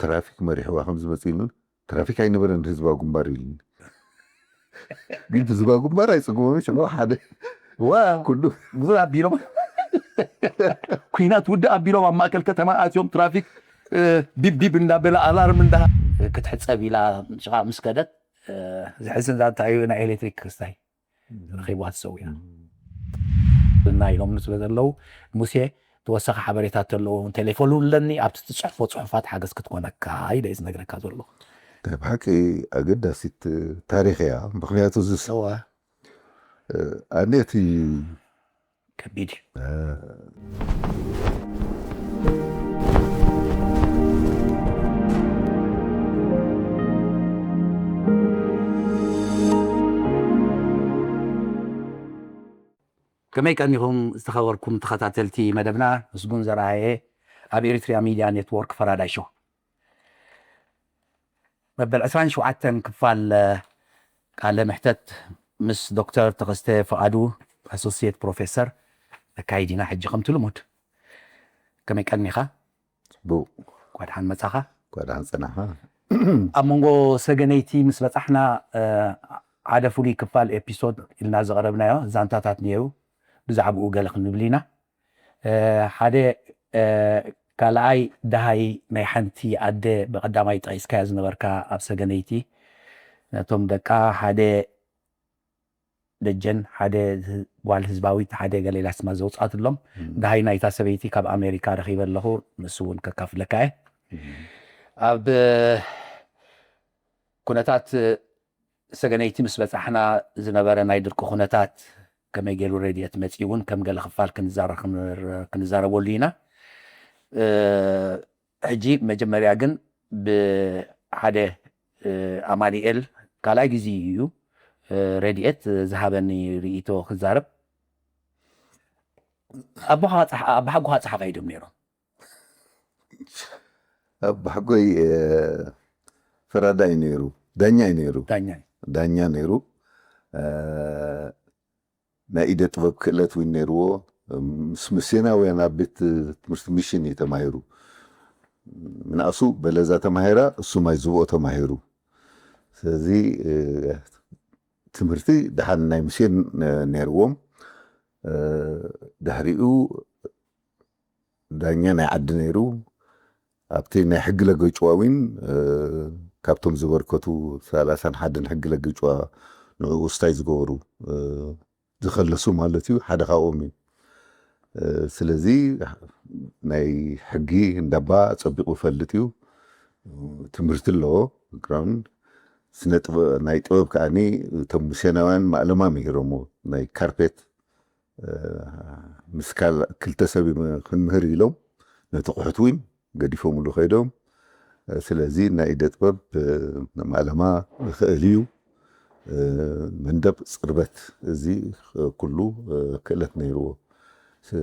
ትራፊክ መሪሕዋ ከም ዝመጽእ ኢሉ፣ ትራፊክ ኣይነበረን ህዝባዊ ግንባር ኢሉኒ። ግን ህዝባዊ ግንባር ኣይጽግቦም ሽዑ ሓደ ዋ ኩሉ ብዙ ኣቢሎም ኩናት ውድእ ኣቢሎም ኣብ ማእከል ከተማ ኣትዮም ትራፊክ እ፣ ቢብ ቢብ እንዳበለ ኣላርም እንዳ ክትሕፀብ ኢላ ሽቓ ምስ ከደት እ፣ ዝሕዝን ዛንታ እዩ። ናይ ኤሌክትሪክ ክስታይ ረኺብዋ ተሰዊኣ እና ኢሎም ስለ ዘለዉ ሙሴ ተወሳኺ ሓበሬታት ተለዎ ቴሌፎን ኣለኒ ኣብቲ ትፅሕፎ ፅሑፋት ሓገዝ ክትኮነካ ኢለ እዩ ዝነግረካ ዘሎ። ናይ ብሓቂ ኣገዳሲት ታሪኽ እያ። ምክንያቱ እዚ እዋ ኣነቲ ከቢድ እዩ። ከመይ ቀኒኹም ዝተኸበርኩም ተኸታተልቲ መደብና? ምስጉን ዘርኣየ ኣብ ኤሪትሪያ ሚድያ ኔትወርክ ፈራዳይ ሾው መበል ዕስራን ሸውዓተን ክፋል ቃለ ምሕተት ምስ ዶክተር ተኸስተ ፍቓዱ ኣሶሲየት ፕሮፌሰር ነካይድ ኢና። ሕጂ ከምቲ ልሙድ ከመይ ቀኒኻ? ጽቡቅ ኳድሓን መጻኻ። ኳድሓን ጸናኻ። ኣብ መንጎ ሰገነይቲ ምስ በጻሕና ሓደ ፍሉይ ክፋል ኤፒሶድ ኢልና ዘቕረብናዮ ዛንታታት ነይሩ። ብዛዕባኡ ገለ ክንብል ኢና። ሓደ ካልኣይ ደሃይ ናይ ሓንቲ ኣደ ብቐዳማይ ጠቒስካዮ ዝነበርካ ኣብ ሰገነይቲ ነቶም ደቃ ሓደ ደጀን ሓደ ጓል ህዝባዊት ሓደ ገሌላ ስማ ዘውፅኣትሎም ደሃይ ናይታ ሰበይቲ ካብ ኣሜሪካ ረኺበ ኣለኹ። ንሱ እውን ከካፍለካ እየ። ኣብ ኩነታት ሰገነይቲ ምስ በፃሕና ዝነበረ ናይ ድርቂ ኩነታት ከመይ ገይሩ ረድኤት መፂኡ እውን ከም ገለ ክፋል ክንዛረበሉ ኢና። ሕጂ መጀመርያ ግን ብሓደ ኣማኒኤል ካልኣይ ግዜ እዩ ረድኤት ዝሃበኒ ርእይቶ ክዛረብ። ኣቦኻ ኣባሓጎኻ ፀሓፋይ ድዮም ነይሮም? ኣባሓጎይ ፈራዳይ ነይሩ፣ ዳኛ እዩ ነይሩ፣ ዳኛ እዩ። ዳኛ ነይሩ። ናይ ኢደ ጥበብ ክእለት እውን ነይርዎ። ምስ ምስዮናውያን ኣብ ቤት ትምህርቲ ሚሽን እዩ ተማሂሩ። ምንኣሱ በለዛ ተማሂራ፣ እሱ ማይ ዝብኦ ተማሂሩ። ስለዚ ትምህርቲ ደሓን ናይ ምስዮን ነይርዎም። ድሕሪኡ ዳኛ ናይ ዓዲ ነይሩ። ኣብቲ ናይ ሕጊ ለገጭዋ እውን ካብቶም ዝበርከቱ ሰላሳን ሓደን ሕጊ ለገጭዋ ንኡ ውስታይ ዝገበሩ ዝኸለሱ ማለት እዩ፣ ሓደ ካብኦም እዩ። ስለዚ ናይ ሕጊ እንዳባ ጸቢቑ ይፈልጥ እዩ። ትምህርቲ ኣለዎ ግራውንድ ስነ ጥበብ፣ ናይ ጥበብ ከዓኒ እቶም ምስዮናውያን ማእለማ ምሂሮሞ ናይ ካርፔት ምስ ካል ክልተ ሰብ ክንምህር ኢሎም ነቲ ቁሑት እውን ገዲፎምሉ ከይዶም። ስለዚ ናይ ኢደ ጥበብ ማእለማ ይኽእል እዩ። መንደብ፣ ፅርበት፣ እዚ ኩሉ ክእለት ነይርዎ።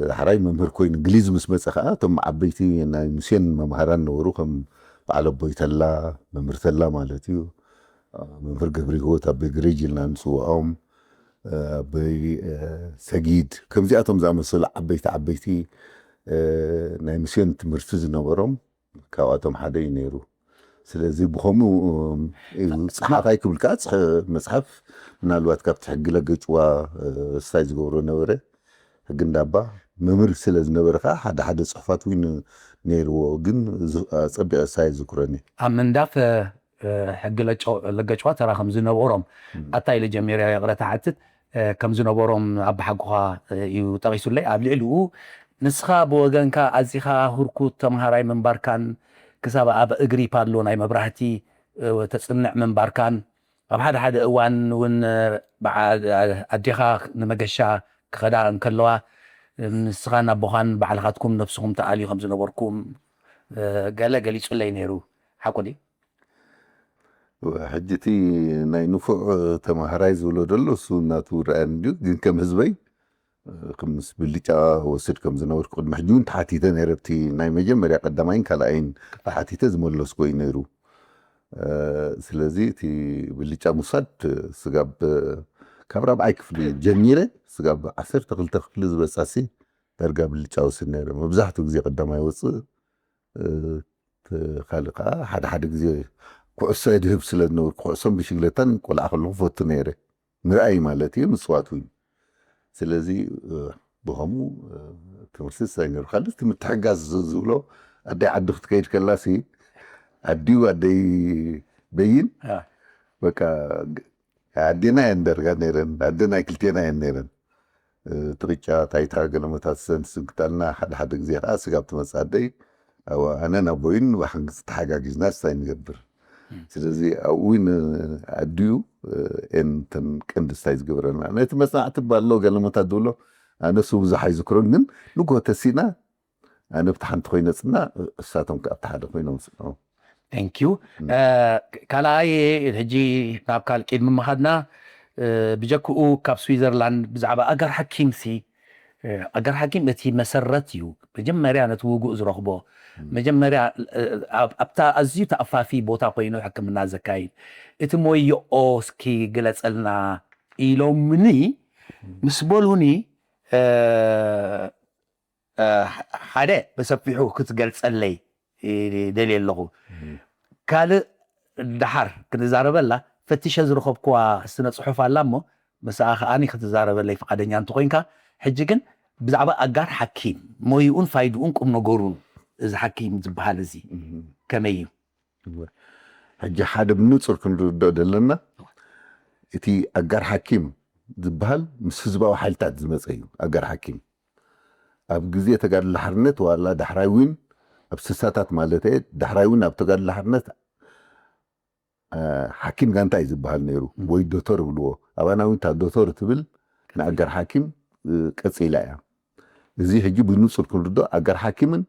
ዳሕራይ መምህር ኮይኑ እንግሊዝ ምስ መፀ ከዓ እቶም ዓበይቲ ናይ ሙሴን መምሃራን ነበሩ፣ ከም በዓል ኣቦይ ተላ፣ መምህር ተላ ማለት እዩ። መምህር ገብረ ህይወት ኣቦይ ግሬጅ ኢልና ንፅውዖም፣ ኣቦይ ሰጊድ፣ ከምዚኣቶም ዝኣመሰሉ ዓበይቲ ዓበይቲ ናይ ሙሴን ትምህርቲ ዝነበሮም ካብኣቶም ሓደ እዩ ነይሩ። ስለዚ ብኸምኡ እዩ ፀሓፋይ ክብል ከዓ መፅሓፍ ምናልባት ካብቲ ሕጊ ለገጭዋ ስታይ ዝገብሮ ነበረ። ሕጊ እንዳባ መምህር ስለ ዝነበረ ከዓ ሓደ ሓደ ፅሑፋት እውን ነይርዎ፣ ግን ፀቢቐ ሳይ ዝክረኒ። ኣብ ምንዳፍ ሕጊ ለገጭዋ ተራ ከም ዝነበሮም ኣታ ኢለ ጀሚረ ይቕረታ ሓትት ከም ዝነበሮም ኣባሓጎኻ እዩ ጠቒሱለይ። ኣብ ልዕሊኡ ንስኻ ብወገንካ ኣዚኻ ህርኩት ተምሃራይ ምንባርካን ክሳብ ኣብ እግሪ ፓሎ ናይ መብራህቲ ተፅንዕ ምንባርካን ኣብ ሓደ ሓደ እዋን እውን ኣዴኻ ንመገሻ ክኸዳ እንከለዋ ንስኻን ኣቦኻን ባዕልኻትኩም ነብስኹም ተኣልዩ ከም ዝነበርኩም ገለ ገሊጹለይ ነይሩ። ሓቁ ድዩ? ሕጂ እቲ ናይ ንፉዕ ተማሃራይ ዝብሎ ዘሎ እሱ እናቱ ረኣን ድዩ? ግን ከም ህዝበይ ምስ ብልጫ ወስድ ከም ዝነበርኩ ቅድሚ ሕጂ እውን ተሓቲተ ነይረ። ኣብቲ ናይ መጀመርያ ቀዳማይን ካልኣይን ተሓቲተ ዝመለስኩ እዩ ነይሩ። ስለዚ እቲ ብልጫ ምውሳድ ስጋብ ካብ ራብዓይ ክፍሊ ጀሚረ ስጋብ ዓሰርተ ክልተ ክፍሊ ዝበፃሲ ዳርጋ ብልጫ ወስድ ነይረ። መብዛሕትኡ ግዜ ቀዳማይ ወፅእ ካልእ ከዓ ሓደ ሓደ ግዜ ኩዕሶ የድህብ ስለ ዝነበርኩ ኩዕሶን ብሽግለታን ቆልዓ ከለኹ ፈቱ ነይረ። ምርኣይ ማለት እዩ፣ ምፅዋት እውን። ስለዚ ብኸምኡ ትምህርቲ ዝሳይ ነይሩ። ካልእ እቲ ምትሕጋዝ ዝብሎ ኣደይ ዓዲ ክትከይድ ከላሲ ኣዲኡ ኣደይ በይን በቃ ኣዴና እየን ደርጋ ነይረን፣ ኣደና ክልቴና እየን ነይረን። ትቕጫ ታይታ ገለመታት ዘንስግታልና ሓደ ሓደ ግዜ ከዓ ስጋብ ትመፅእ ኣደይ ኣነ ናቦይን ብሓንግዚ ተሓጋጊዝና ስታይ ንገብር። ስለዚ ኣብኡ እውን ኣዲኡ ኤን ተን ቀንዲ ስታይ ዝገብረና ነቲ መፅናዕቲ ባሎ ገለመታት ዝብሎ ኣነ ሱ ብዙሕ ኣይዝክሮን፣ ግን ንጎ ተሲና ኣነ ብቲ ሓንቲ ኮይነ ፅና እሳቶም ከ ኣብቲ ሓደ ኮይኖም ፅንዑ። Thank you። ካልኣይ ሕጂ ናብ ካል ቅድሚ ምኻድና ብጀክኡ ካብ ስዊዘርላንድ ብዛዕባ ኣጋር ሓኪም ሲ ኣጋር ሓኪም እቲ መሰረት እዩ። መጀመርያ ነቲ ውጉእ ዝረኽቦ መጀመርያ ኣብታ ኣዝዩ ተኣፋፊ ቦታ ኮይኑ ሕክምና ዘካይድ እቲ ሞየኦ እስኪ ግለፀልና ኢሎምኒ ምስ በሉኒ ሓደ ብሰፊሑ ክትገልፀለይ ደልየ ኣለኹ። ካልእ ደሓር ክንዛረበላ ፈቲሸ ዝረኸብኩዋ ስነ ፅሑፍ ኣላ እሞ ምስኣ ከዓኒ ክትዛረበለይ ፍቓደኛ እንተኾይንካ። ሕጂ ግን ብዛዕባ ኣጋር ሓኪም ሞይኡን ፋይድኡን ቁም ነገሩን እዚ ሓኪም ዝበሃል እዚ ከመይ እዩ? ሕጂ ሓደ ብንፁር ክንርድኦ ዘለና እቲ ኣጋር ሓኪም ዝበሃል ምስ ህዝባዊ ሓይልታት ዝመፀ እዩ። ኣጋር ሓኪም ኣብ ግዜ ተጋድሎ ሓርነት ዋላ ዳሕራይ እውን ኣብ ስሳታት ማለት ዳሕራይ እውን ኣብ ተጋድሎ ሓርነት ሓኪም ጋንታ እዩ ዝበሃል ነይሩ ወይ ዶተር ይብልዎ። ኣባና እውን እታ ዶተር ትብል ንኣጋር ሓኪም ቀፂላ እያ። እዚ ሕጂ ብንፁር ክንርዶ ኣጋር ሓኪምን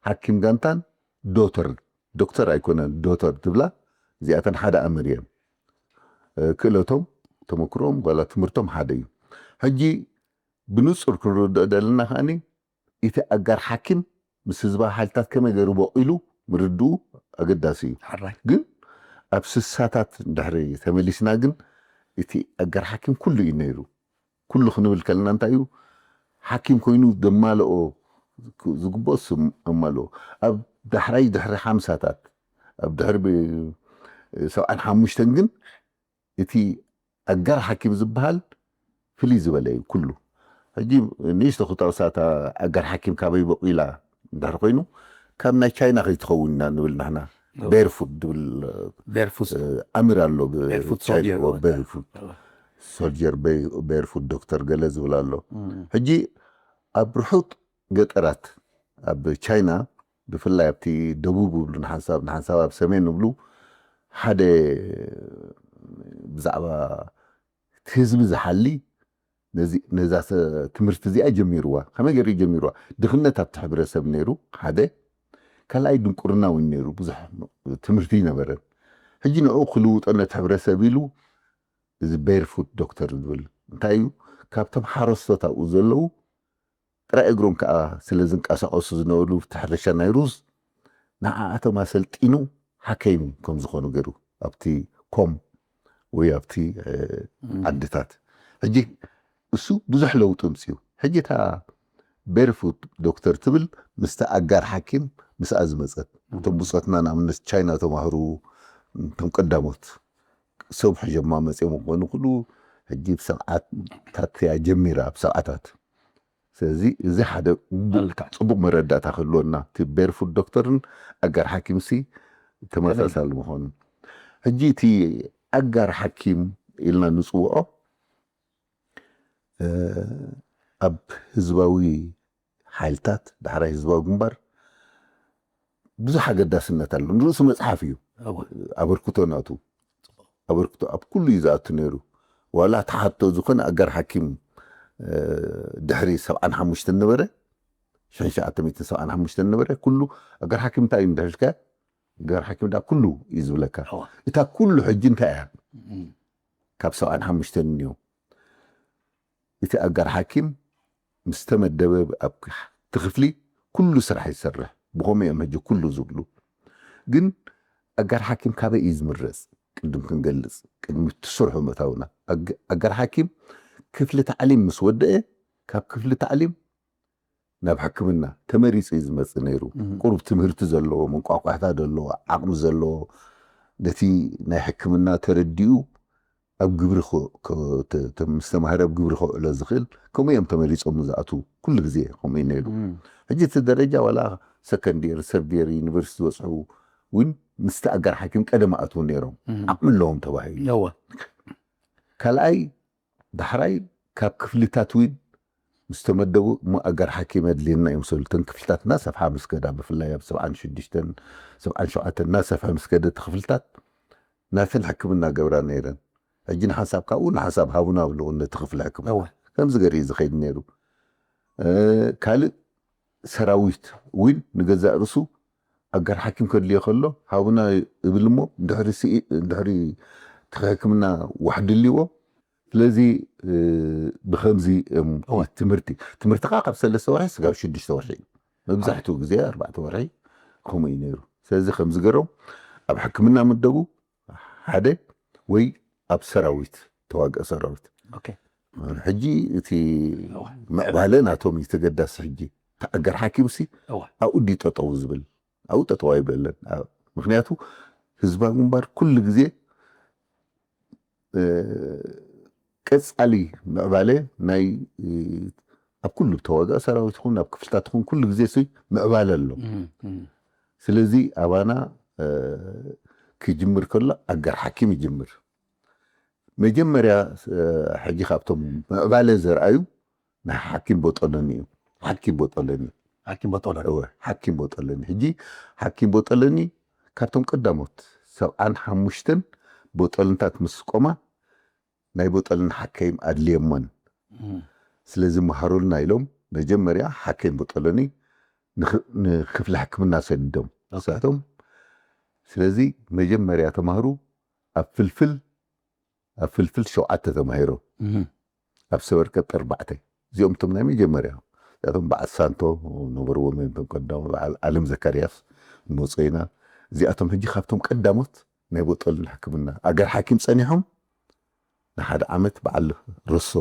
ሓኪም ጋንታን ዶተር ዶክተር ኣይኮነን ዶተር ትብላ እዚኣተን ሓደ ኣምር እየን። ክእለቶም ተመክሮም ዋላ ትምህርቶም ሓደ እዩ። ሕጂ ብንፁር ክንርድኦ ዘለና ከዓኒ እቲ ኣጋር ሓኪም ምስ ህዝባዊ ሓይልታት ከመይ ገይሩ በቂሉ ምርድኡ ኣገዳሲ እዩ። ግን ኣብ ስሳታት ድሕሪ ተመሊስና ግን እቲ ኣጋር ሓኪም ኩሉ እዩ ነይሩ። ኩሉ ክንብል ከለና እንታይ እዩ ሓኪም ኮይኑ ዘማልኦ ዝግብኦ ኣማልኦ ኣብ ዳሕራይ ድሕሪ ሓምሳታት ኣብ ድሕሪ ሰብዓን ሓሙሽተን ግን እቲ ኣጋር ሓኪም ዝበሃል ፍልይ ዝበለ እዩ ኩሉ። ሕጂ ንእሽቶ ክታውሳታ ኣጋር ሓኪም ካበይ በቂላ እንድሕር ኮይኑ ካብ ናይ ቻይና ከይትኸውን ኢና ንብል ንሕና። ቤርፉት ድብል ቤርፉት ኣምር ኣሎ። ሶልጀር ቤርፉት ዶክተር ገለ ዝብል ኣሎ። ሕጂ ኣብ ርሑቅ ገጠራት ኣብ ቻይና ብፍላይ ኣብቲ ደቡብ ብሉ ንሓንሳብ ንሓንሳብ ኣብ ሰሜን ንብሉ ሓደ ብዛዕባ ህዝቢ ዝሓሊ ነዛ ትምህርቲ እዚኣ ጀሚርዋ። ከመይ ገይሩ ጀሚርዋ? ድኽነት ኣብቲ ሕብረተሰብ ነይሩ ሓደ፣ ካልኣይ ድንቁርና እውን ነይሩ፣ ብዙሕ ትምህርቲ ይነበረን። ሕጂ ንዕኡ ክልውጦ ነቲ ሕብረተሰብ ኢሉ እዚ ቤርፉት ዶክተር ዝብል እንታይ እዩ? ካብቶም ሓረስቶት ኣብኡ ዘለዉ ጥራይ እግሮም ከዓ ስለ ዝንቀሳቐሱ ዝነበሩ እቲ ሕርሻ ናይ ሩዝ ንዓኣቶም ኣሰልጢኑ ሓከይም ከም ዝኾኑ ገይሩ ኣብቲ ኮም ወይ ኣብቲ ዓድታት። ሕጂ እሱ ብዙሕ ለውጢ ኣምፅኡ። ሕጂ እታ ቤርፉት ዶክተር ትብል ምስቲ ኣጋር ሓኪም ምስኣ ዝመፀት እቶም ብፆትና ንኣብነት ቻይና ተማህሩ እቶም ቀዳሞት ሰብ ሕጀማ መፅኦም ክኾኑ ክሉ ሕጂ ብሰብዓታት እያ ጀሚራ ኣብ ሰብዓታት። ስለዚ እዚ ሓደ ጽቡቅ መረዳእታ ክህልወና እቲ ቤርፉት ዶክተርን ኣጋር ሓኪምሲ ተመሳሳሊ ምዃኑ። ሕጂ እቲ ኣጋር ሓኪም ኢልና ንጽውዖ ኣብ ህዝባዊ ሓይልታት ዳሕራይ ህዝባዊ ግንባር ብዙሕ ኣገዳስነት ኣሎ። ንርእሱ መጽሓፍ እዩ። ኣበርክቶ ናቱ ኣበርክቶ ኣብ ኩሉ እዩ ዝኣቱ ነይሩ። ዋላ ተሓቶ ዝኾነ ኣጋር ሓኪም ድሕሪ ሰብዓን ሓሙሽተን ነበረ፣ ሽሕን ትሽዓተ ሚእትን ሰብዓን ሓሙሽተን ነበረ፣ ኩሉ ኣጋር ሓኪም እንታይ እዩ ድሕሪ ኢልካ ኣጋር ሓኪም ዳ ኩሉ እዩ ዝብለካ። እታ ኩሉ ሕጂ እንታይ እያ? ካብ ሰብዓን ሓሙሽተን እኒኦ እቲ ኣጋር ሓኪም ምስ ተመደበ ኣብ እቲ ክፍሊ ኩሉ ስራሕ ይሰርሕ። ብኸምኡ እዮም ሕጂ ኩሉ ዝብሉ። ግን ኣጋር ሓኪም ካበይ እዩ ዝምረፅ? ቅድም ክንገልፅ ቅድሚ እቲ ስርሑ ምእታውና ኣጋር ሓኪም ክፍሊ ታዕሊም ምስ ወደአ ካብ ክፍሊ ታዕሊም ናብ ሕክምና ተመሪጹ እዩ ዝመጽእ ነይሩ። ቁሩብ ትምህርቲ ዘለዎ፣ መንቋቋሕታ ዘለዎ፣ ዓቕሚ ዘለዎ፣ ነቲ ናይ ሕክምና ተረዲኡ ኣብ ግብሪ ምስ ተማሃረ ኣብ ግብሪ ከውዕሎ ዝኽእል፣ ከምኡ እዮም ተመሪጾም ዝኣትዉ። ኩሉ ግዜ ከምኡ እዩ ነይሩ። ሕጂ እቲ ደረጃ ዋላ ሰከንድ የር፣ ሰርድ የር ዩኒቨርሲቲ ዝበጽሑ እውን ምስቲ ኣጋር ሓኪም ቀደም ኣትዉ ነይሮም። ዓቕሚ ኣለዎም ተባሂሉ። ካልኣይ ዳሕራይ ካብ ክፍልታት እውን ምስ ተመደቡ፣ እሞ ኣጋር ሓኪም ኣድልየና እዮም ሰሉ። እተን ክፍልታት እናሰፍሓ ምስ ከዳ፣ ብፍላይ ኣብ ሰብዓን ሽዱሽተን ሰብዓን ሸውዓተን እናሰፍሐ ምስ ከደ፣ እቲ ክፍልታት ናተን ሕክምና ገብራ ነይረን። ሕጂ ንሓንሳብ ካብኡ ንሓንሳብ ሃቡና ብልኡ ነቲ ክፍሊ ሕክምና። ከምዚ ገር እዩ ዝኸይድ ነይሩ። ካልእ ሰራዊት እውን ንገዛእ ርእሱ ኣጋር ሓኪም ከድልዮ ከሎ ሃቡና ይብል እሞ፣ ድሕሪ ሕክምና ዋሕዲ ኣልዎ። ስለዚ ብከምዚ ትምህርቲ ትምህርቲ ከዓ ካብ ሰለስተ ወርሒ ስጋብ ሽዱሽተ ወርሒ እዩ። መብዛሕትኡ ግዜ ኣርባዕተ ወርሒ ከምኡ እዩ ነይሩ። ስለዚ ከምዚ ገሮም ኣብ ሕክምና ምደቡ ሓደ ወይ ኣብ ሰራዊት ተዋግኦ ሰራዊት። ሕጂ እቲ ምዕባለ ናቶም እዩ ተገዳሲ። ሕጂ ተኣገር ሓኪም ሲ ኣብኡ ዲ ጠጠው ዝብል ኣብኡ ጠጠው ኣይብለለን። ምክንያቱ ህዝባዊ ግንባር ኩሉ ግዜ ቀጻሊ ምዕባለ ናይ ኣብ ኩሉ ተዋጋእ ሰራዊት ይኹን ኣብ ክፍልታት ይኹን ኩሉ ግዜ ሲ ምዕባለ ኣሎ። ስለዚ ኣባና ክጅምር ከሎ ኣጋር ሓኪም ይጅምር። መጀመርያ ሕጂ ካብቶም ምዕባለ ዘርኣዩ ናይ ሓኪም ቦጠለኒ እዩ። ሓኪም ቦጠለኒ ሓኪም ቦጠለኒ እወ፣ ሓኪም ቦጠለኒ። ሕጂ ሓኪም ቦጠለኒ ካብቶም ቀዳሞት ሰብዓን ሓሙሽተን ቦጠልንታት ምስ ቆማ ናይ ቦጠልን ሓከይም ኣድልየሞን። ስለዚ መሃሩልና ኢሎም መጀመርያ ሓከይም ቦጠለኒ ንክፍሊ ሕክምና ሰዲዶም። ንሳቶም ስለዚ መጀመርያ ተማህሩ ኣብ ፍልፍል ኣብ ፍልፍል ሸውዓተ ተማሂሮም ኣብ ሰበር ቀጥ ኣርባዕተ። እዚኦም እቶም ናይ መጀመርያ እዚኣቶም በዓል ሳንቶ ነበርዎ። ቶም ቀዳሞ በዓል ኣለም ዘካርያስ ንመፅኦ ኢና። እዚኣቶም ሕጂ ካብቶም ቀዳሞት ናይ ቦጠልን ሕክምና ኣገር ሓኪም ፀኒሖም ንሓደ ዓመት በዓል ርሶ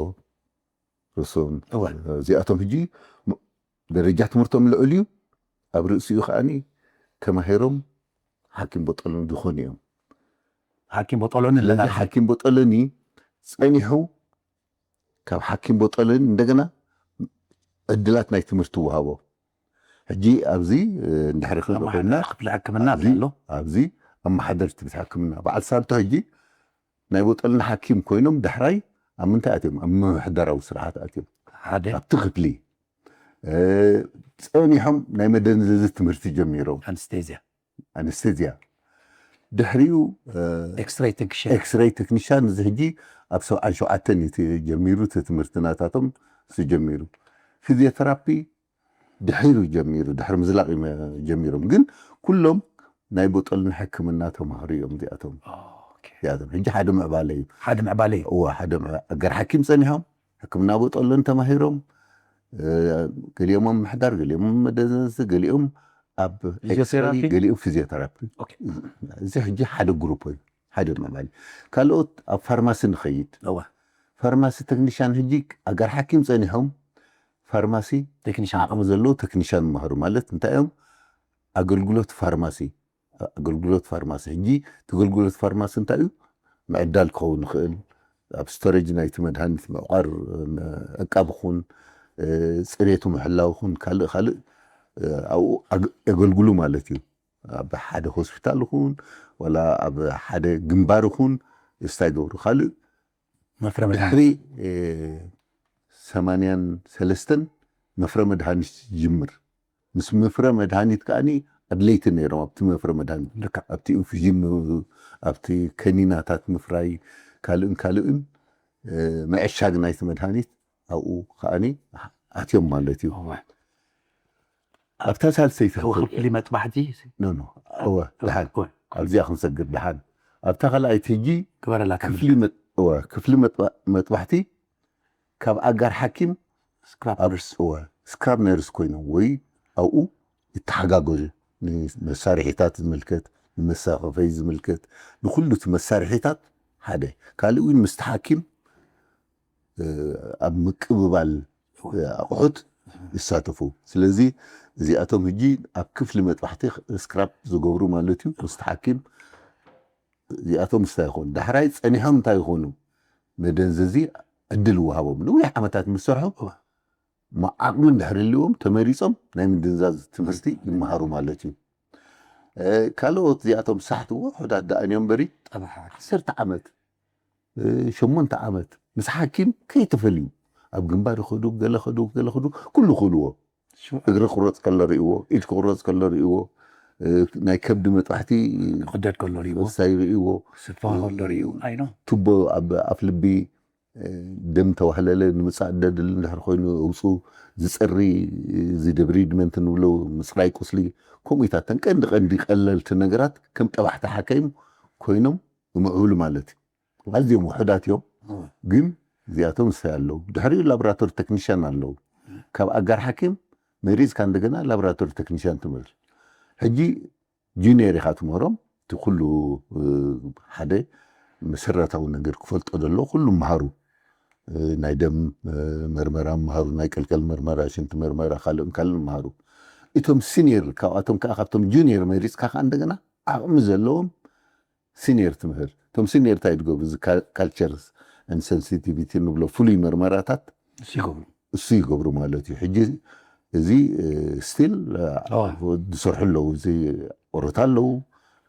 ርሶን እዚኣቶም ሕጂ ደረጃ ትምህርቶም ልዑል እዩ። ኣብ ርእሲኡ ከዓኒ ተማሂሮም ሓኪም ቦጠሎኒ ዝኾኑ እዮም። ሓኪም ቦጠሎኒ ኣለና። ስለዚ ሓኪም ቦጠሎኒ ጸኒሑ ካብ ሓኪም ቦጠሎኒ እንደገና ዕድላት ናይ ትምህርቲ ወሃቦ። ሕጂ ኣብዚ እንድሕሪ ክንርኢ ኮይና ክፍሊ ሕክምና ኣሎ። ኣብዚ ኣመሓደርቲ ቤት ሕክምና በዓል ሳንቶ ሕጂ ናይ ቦጠሎኒ ሓኪም ኮይኖም ዳሕራይ ኣብ ምንታይ ኣትዮም? ኣብ ምምሕዳራዊ ስርዓት ኣትዮም። ሓደ ኣብቲ ክፍሊ ጸኒሖም ናይ መደንዘዚ ትምህርቲ ጀሚሮም። ኣንስቴዝያ ኣንስቴዝያ ድሕሪኡ ኤክስሬይ ቴክኒሽን ኤክስሬይ ቴክኒሻን እዚ ሕጂ ኣብ ሰብዓን ሸውዓተን እዩ ጀሚሩ እቲ ትምህርቲ ናታቶም ዝጀሚሩ። ፊዚዮቴራፒ ድሒሩ ጀሚሩ ድሕሪ ምዝላቕ እዩ ጀሚሮም። ግን ኩሎም ናይ ቦጠሎኒ ሕክምና ተማሃሩ እዮም እዚኣቶም። እዚኣቶም ሕጂ ሓደ ምዕባለ እዩ። ሓደ ምዕባለ እዩ። እወ ሓደ ምዕ- ኣገር ሓኪም ጸኒሖም ሕክምና ቦጠሎኒ ተማሂሮም ገሊኦም ኣብ ምሕዳር ገሊኦም መደዘንሲ ገሊኦም ኣብ ፊዚዮቴራፒ? X-ray፣ ገሊኦም ፊዚዮቴራፒ። እዚ ሕጂ ሓደ ግሩፕ እዩ። ሓደ ምዕባለ ካልኦት ኣብ ፋርማሲ ንኸይድ። ፋርማሲ ቴክኒሻን ሕጂ ኣገር ሓኪም ጸኒሖም ፋርማሲ ቴክኒሻን ዓቕሚ ዘለዎ ቴክኒሻን መሃሩ ማለት እንታይ እዮም? ኣገልግሎት ፋርማሲ ኣገልግሎት ፋርማሲ ሕጂ እቲ ኣገልግሎት ፋርማሲ እንታይ እዩ? ምዕዳል ክኸውን ይኽእል ኣብ ስቶሬጅ ናይቲ መድሃኒት ምዕቋር ዕቃብ ኹን ጽሬቱ ምሕላው ኹን ካልእ ካልእ ኣብኡ የገልግሉ ማለት እዩ። ኣብ ሓደ ሆስፒታል ኹን ወላ ኣብ ሓደ ግንባር ኹን እስታይ ገብሩ ካልእ መፍረ መድሃኒት ድሕሪ ሰማንያን ሰለስተን መፍረ መድሃኒት ይጅምር። ምስ መፍረ መድሃኒት ከዓኒ ኣድለይቲ ነይሮም ኣብቲ መፍረ መድሃኒት ልክዕ። ኣብቲ ኢንፉዥን ም- ኣብቲ ከኒናታት ምፍራይ ካልእን ካልእን ምዕሻግ ናይቲ መድሃኒት ኣብኡ ከዓኒ ኣትዮም ማለት እዩ። ኣብታ ሳልሰይቲ ክፍሊ መጥባሕቲ ኖ ኖ እወ ደሓን ኣብዚኣ ክንሰግር ደሓን ኣብታ ካልኣይቲ ሕጂ ግበረላ ክፍሊ መጥ- እወ ክፍሊ መጥባ- መጥባሕቲ ካብ ኣጋር ሓኪም ስክራፕ ነርስ እወ ስክራፕ ነርስ ኮይኖም ወይ ኣብኡ ይተሓጋገዙ ንመሳርሒታት ዝምልከት ንመሳኸፈይ ዝምልከት ንኩሉ እቲ መሳርሒታት ሓደ ካልእ እውን ምስቲ ሓኪም ኣብ ምቅብባል ኣቑሑት ይሳተፉ። ስለዚ እዚኣቶም ሕጂ ኣብ ክፍሊ መጥባሕቲ ስክራፕ ዝገብሩ ማለት እዩ። ምስቲ ሓኪም እዚኣቶም ምስታይ ይኾኑ፣ ዳሕራይ ጸኒሖም እንታይ ይኾኑ? መደንዘዚ ዕድል ይወሃቦም። ነዊሕ ዓመታት ምስ ሰርሑ፣ እሞ ዓቕሚ እንድሕር ህልዎም፣ ተመሪጾም ናይ ምድንዛዝ ትምህርቲ ይመሃሩ ማለት እዩ። እ፣ ካልኦት እዚኣቶም ሳሕትዎ ውሑዳት ደኣ እዮም በሪ ጠባሓት። ዓሰርተ ዓመት፣ እ፣ ሸሞንተ ዓመት ምስ ሓኪም ከይተፈልዩ ኣብ ግንባር ይኸዱ፣ ገለ ኸዱ፣ ገለ ኸዱ፣ ኩሉ ክእልዎ። እግሪ ክቁረጽ ከሎ ርእይዎ፣ ኢድ ክቁረጽ ከሎ ርእይዎ፣ እ፣ ናይ ከብዲ መጥባሕቲ ክቕደድ ከሎ ርእይዎ። ክሳይ ርእይዎ። ስፋ ከሎ ርእይዎ። ኣይ ነው። ቱቦ ኣብ ኣፍ ልቢ፣ እ፣ ደም ተዋህለለ ንምጻእ ደድል እንድሕር ኮይኑ፣ እውጹ ዝጸሪ፣ እዚ ደብሪድመንት ንብሎ ምጽራይ ቁስሊ፣ ከምኡታት ተን ቀንዲ ቀንዲ ቀለልቲ ነገራት ከም ጠባሕቲ ሓካይም ኮይኖም ይምዕብሉ ማለት እዩ። ኣዝዮም ውሑዳት እዮም፣ እወ። ግን እዚኣቶም እንታይ ኣለዉ? ድሕሪኡ ላቦራቶሪ ቴክኒሽያን ኣለዉ። ካብ ኣጋር ሓኪም መሪጽካ እንደገና ላቦራቶሪ ቴክኒሽያን ትምህር። ሕጂ ጁኒየር ኢኻ ትምህሮም፣ እቲ ኩሉ፣ እ፣ ሓደ መሰረታዊ ነገር ክፈልጦ ደሎ ኩሉ መሃሩ። እ፣ ናይ ደም፣ እ፣ መርመራ መሃሩ፣ ናይ ቀልቀል መርመራ፣ ሽንቲ መርመራ፣ ካልእን ካልእን መሃሩ። እቶም ሲኒየር፣ ካብኣቶም ከኣ ካብቶም ጁኒየር መሪጽካ ከኣ እንደገና ዓቕሚ ዘለዎም ሲኒየር ትምህር። እቶም ሲኒየር እንታይ ትገብሩ? እዚ ካ-፣ ካልቸር ን ሴንሲቲቪቲ ንብሎ ፍሉይ መርመራታት እሱ ይገብሩ። እሱ ይገብሩ ማለት እዩ። ሕጂ እዚ፣ እ፣ ስቲል፣ እ፣ ኣዋ። ዝሰርሑ ኣለዉ። እዚ ኦሮታ ኣለዉ፣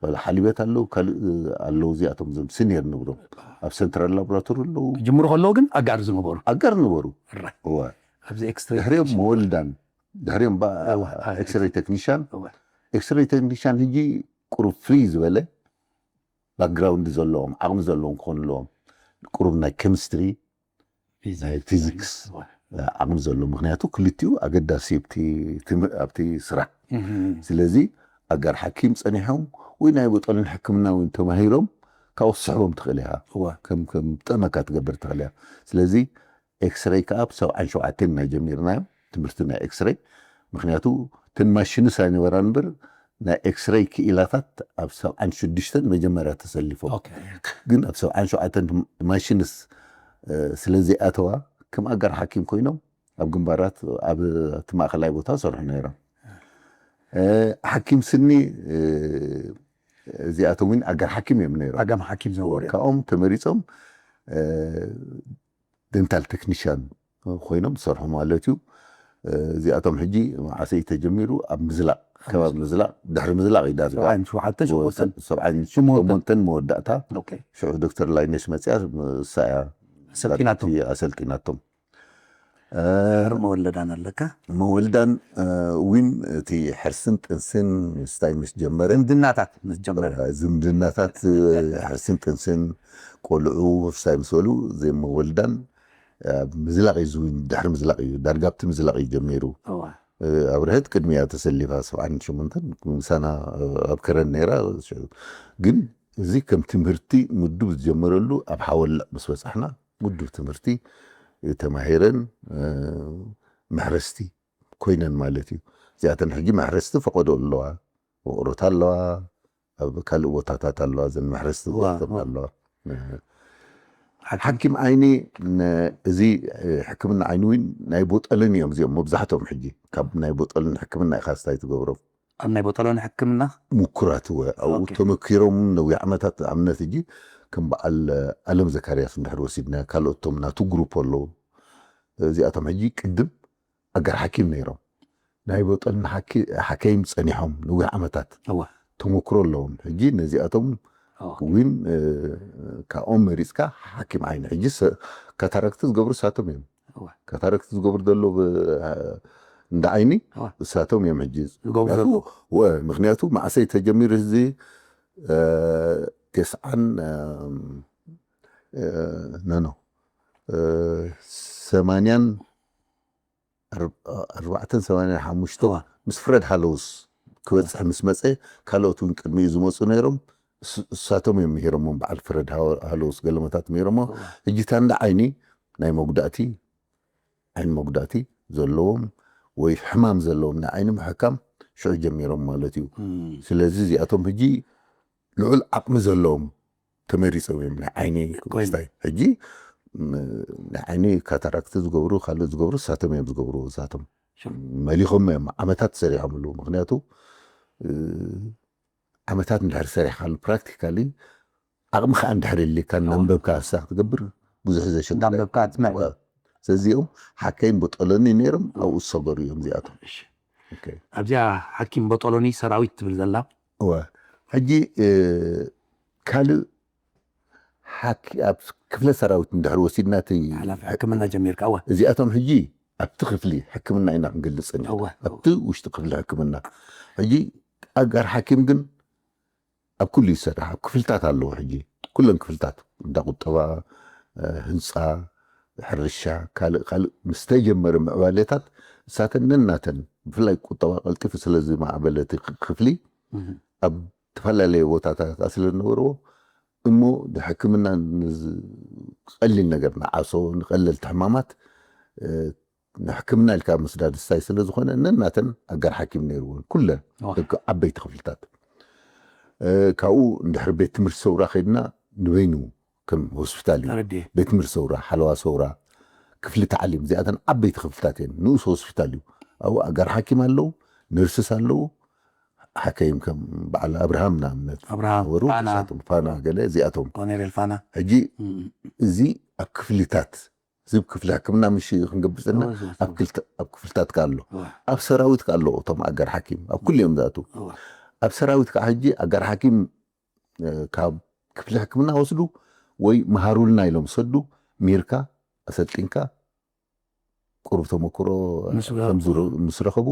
ዋላ ሓሊበት ኣለዉ፣ ካልእ፣ እ፣ ኣለዉ። እዚኣቶም እዞም ሲኒየር ንብሎም ኣብ ሰንትራል ላቦራቶሪ ኣለዉ። ክጅምሩ ከለዉ ግን ኣጋር ዝነበሩ። ኣጋር ነበሩ። ራይ። እወ። ኣብዚ ኤክስትሬ ድሕሪኦም መወልዳን፣ ድሕሪኦም ባ-፣ እወ፣ ኣይ፣ ኤክስሬ ቴክኒሻን። እወ። ኤክስሬ ቴክኒሻን ሕጂ ቁሩብ ፍሪ ዝበለ ባክግራውንድ ዘለዎም፣ ዓቕሚ ዘለዎም ክኾኑ ኣለዎም። ቁሩብ ናይ ኬሚስትሪ፣ ናይ ፊዚክስ፣ እወ። ዓቕሚ ዘለዎ። ምኽንያቱ ክልቲኡ ኣገዳሲ ኣብቲ ትም-፣ ኣብቲ ስራሕ። እህ። ስለዚ ኣጋር ሓኪም ጸኒሖም ወይ ናይ ቦጠልን ሕክምና እውን ተማሂሮም ካብኡ ክትስሕቦም ትኽእል ኢኻ። እወ። ከም፣ ከም ጠመካ ትገብር ትኽእል ኢኻ። ስለዚ ኤክስሬይ ከኣ ብ ሰብዓን ሸውዓተን ኢና ጀሚርናዮ ትምህርቲ ናይ ኤክስሬይ። ምኽንያቱ እተን ማሽንስ ኣይነበራን እምበር ናይ ኤክስሬይ ክኢላታት ኣብ ሰብዓን ሽዱሽተን መጀመርያ ተሰሊፎም። ኦኬ። ግን ኣብ ሰብዓን ሸውዓተን ማሽንስ፣ እ፣ ስለ ዘይኣተዋ ከም ኣጋር ሓኪም ኮይኖም ኣብ ግንባራት ኣብ እቲ ማእከላይ ቦታ ሰርሑ ነይሮም። እ፣ ሓኪም ስኒ፣ እ፣ እዚኣቶም እውን ኣጋር ሓኪም እዮም ነይሮም። ኣጋም ሓኪም ዝነበሩ እዮም። ካብኦም ተመሪጾም፣ እ፣ ደንታል ቴክኒሽያን ኮይኖም ዝሰርሑ ማለት እዩ። እ፣ እዚኣቶም ሕጂ መዓሰይ ተጀሚሩ ኣብ ምዝላቕ፣ ከባቢ ምዝላቕ፣ ድሕሪ ምዝላቕ እዩ ዳርጋ። ሰብዓን ሸውዓተን ሸሞንተን። ሰብዓን ሸሞንተን መወዳእታ። ኦኬ። ሽዑ ዶክተር ላይነሽ መጽያ፣ እሳ እያ ኣሰልጢናቶም። ኣሰልጢናቶም። እ፣ ድሕሪ መወለዳን ኣለካ? መወልዳን፣ እ፣ እውን እቲ ሕርስን ጥንስን ምስታይ ምስ ጀመረ፣ ዝምድናታት ምስ ጀመረ። ዝምድናታት፣ እ፣ ሕርስን ጥንስን ቆልዑ ምስታይ ምስ በሉ፣ ዘይ መወልዳን፣ እ፣ ምዝላቕ እዩ ዝውን፣ ድሕሪ ምዝላቕ እዩ፣ ዳርጋ ኣብቲ ምዝላቕ እዩ ጀሚሩ። እዋ። እ፣ ኣብርሀት ቅድሚያ ተሰሊፋ፣ ሰብዓን ሸሞንተን ምሳና፣ እ፣ ኣብ ከረን ነይራ። ግን እዚ ከም ትምህርቲ ምዱብ ዝጀመረሉ ኣብ ሓወልዕ ምስ በጻሕና፣ ምዱብ ትምህርቲ ተማሂረን፣ እ፣ መሕረስቲ ኮይነን ማለት እዩ። እዚኣተን ሕጂ መሕረስቲ ፈቐዶ ኣለዋ፣ ውቕሮት ኣለዋ፣ ኣብ ካልእ ቦታታት ኣለዋ፣ እዘን መሕረስቲ እዋ፣ እዚኣተን እዋ። ኣለዋ። እ፣ ሓኪም ዓይኒ፣ ነ-፣ እዚ፣ እ፣ ሕክምና ዓይኒ እውን ናይ ቦጠልን እዮም እዚኦም መብዛሕትኦም። ሕጂ ካብ ናይ ቦጠልን ሕክምና ኢኻ ስታይ ትገብሮም። ኣብ ናይ ቦጠሎኒ ሕክምና? ምኩራት እወ። ኣብኡ ኦኬ። ተመኪሮም ነዊሕ ዓመታት፣ ኣብነት ሕጂ ከም በዓል ኣለም ዘካርያስ እንድሕር ወሲድና፣ ካልኦት እቶም ናቱ ግሩፕ ኣለዉ። እዚኣቶም ሕጂ ቅድም ኣጋር ሓኪም ነይሮም። ናይ ቦጠሎኒ ሓኪ-፣ ሓከይም ጸኒሖም ነዊሕ ዓመታት። እወ። ተመክሮ ኣለዎም። ሕጂ ነዚኣቶም ኦኬ። እውን፣ እ፣ ካብኦም መሪጽካ ሓኪም ዓይኒ። ሕጂ ሰ-፣ ካታራክት ዝገብሩ እሳቶም እዮም። እወ። ካታራክት ዝገብሩ ዘለዉ ብ-፣ እንዳ ዓይኒ እወ። እሳቶም እዮም ሕጂ። ዝገብሩ ምኽንያቱ፣ ዘለዉ። ወ-፣ ምኽንያቱ መዓሰይ ተጀሚሩ እዚ፣ እ፣ ተስዓን፣ እ፣ እ፣ ኖ፣ ኖ፣ እ፣ ሰማንያን፣ ኣር-፣ ኣርባዕተን ሰማንያን ሓሙሽተን እወ። ምስ ፍረድ ሃሎውስ ክበጽሕ ምስ መጸ፣ ካልኦት እውን ቅድሚኡ ዝመጹ ነይሮም። እስ-፣ እሳቶም እዮም ምሂሮሞም፣ በዓል ፍረድ ሃ-፣ ሃሎውስ ገለመታት ምሂሮሞ። እወ። ሕጂ እታ እንዳ ዓይኒ ናይ መጉዳእቲ፣ ዓይኒ መጉዳእቲ ዘለዎም ወይ ሕማም ዘለዎም ናይ ዓይኒ ምሕካም ሽዑ ጀሚሮም ማለት እዩ። እም። ስለዚ እዚኣቶም ሕጂ ልዑል ዓቕሚ ዘለዎም ተመሪጾም እዮም ናይ ዓይኒ ኮይኑ። ክስታይ። ሕጂ፣ ም፣ ናይ ዓይኒ ካታራክት ዝገብሩ፣ ካልእ ዝገብሩ፣ እሳቶም እዮም ዝገብሩ፣ እሳቶም። መሊኾም እዮም፣ ዓመታት ሰሪሖምሉ። ምክንያቱ ዓመታት እንድሕር ሰሪሕካሉ፣ ፕራክቲካሊ ዓቕሚ ከዓ እንድሕር የድልየካ፣ እናንበብካ ንሳ ክትገብር ብዙሕ ዘሸግር። ስለዚኦም ሓካይም ቦጦሎኒ ነይሮም፣ ኣብኡ ዝሰገሩ እዮም እዚኣቶም። ኣብዚኣ ሓኪም ቦጦሎኒ ሰራዊት ትብል ዘላ። እወ። ሕጂ ካልእ ኣብ ክፍለ ሰራዊት እንድሕር ወሲድና፣ እቲ ሕክምና ጀሚርካ። እወ። እዚኣቶም ሕጂ ኣብቲ ክፍሊ ሕክምና ኢና ክንገልጽ ጸኒሕና። ኣብቲ ውሽጢ ክፍሊ ሕክምና። ሕጂ ኣጋር ሓኪም ግን ኣብ ኩሉ ይሰርሕ። ኣብ ክፍልታት ኣለዉ። ሕጂ ኩለን ክፍልታት፣ እንዳ ቁጠባ፣ ህንፃ፣ ሕርሻ፣ ካልእ ካልእ ምስ ተጀመረ ምዕባለታት፣ እሳተን ነናተን፣ ብፍላይ ቁጠባ ቀልጢፉ ስለ ዝማዕበለ እቲ ክፍሊ፣ ኣብ ዝተፈላለየ ቦታታት ስለ ዝነበርዎ፣ እሞ ንሕክምና፣ ቀሊል ነገር፣ ንዓሶ፣ ንቀለልቲ ሕማማት ንሕክምና ኢልካ ምስዳድ ስታይ ስለ ዝኾነ፣ ነናተን ኣጋር ሓኪም ነይርዎን ኩለን። ደቂ ዓበይቲ ክፍልታት። ካብኡ እንድሕር ቤት ትምህርቲ ሰውራ ከይድና፣ ንበይኑ ከም ሆስፒታል እዩ። ቤት ትምህርቲ ሰውራ፣ ሓለዋ ሰውራ፣ ክፍሊ ታዕሊም፣ እዚኣተን ዓበይቲ ክፍልታት እየን። ንኡስ ሆስፒታል እዩ። ኣብኡ ኣጋር ሓኪም ኣለዉ፣ ነርስስ ኣለዉ፣ ሓካይም ከም በዓል ኣብርሃም ንኣብነት ኣብርሃም፣ ነበሩ፣ ፋና። ንሳቶም ፋና ገለ እዚኣቶም። ኮኔሬል ፋና። ሕጂ እዚ ኣብ ክፍልታት፣ እዚ ክፍሊ ሕክምና ምሽ ክንገብር ዘለና፣ ኣብ ክፍልታ-፣ ኣብ ክፍልታት ከ ኣሎ። ኣብ ሰራዊት ከ ኣሎ፣ እቶም ኣጋር ሓኪም ኣብ ኩሉ እዮም ዝኣትዉ። ኣብ ሰራዊት ከዓ ሕጂ ኣጋር ሓኪም ካብ ክፍሊ ሕክምና ወስዱ ወይ መሃሩልና ኢሎም ሰዱ፣ ሚርካ ኣሰልጢንካ፣ ቁሩብ ተመክሮ ምስ ረኸቡ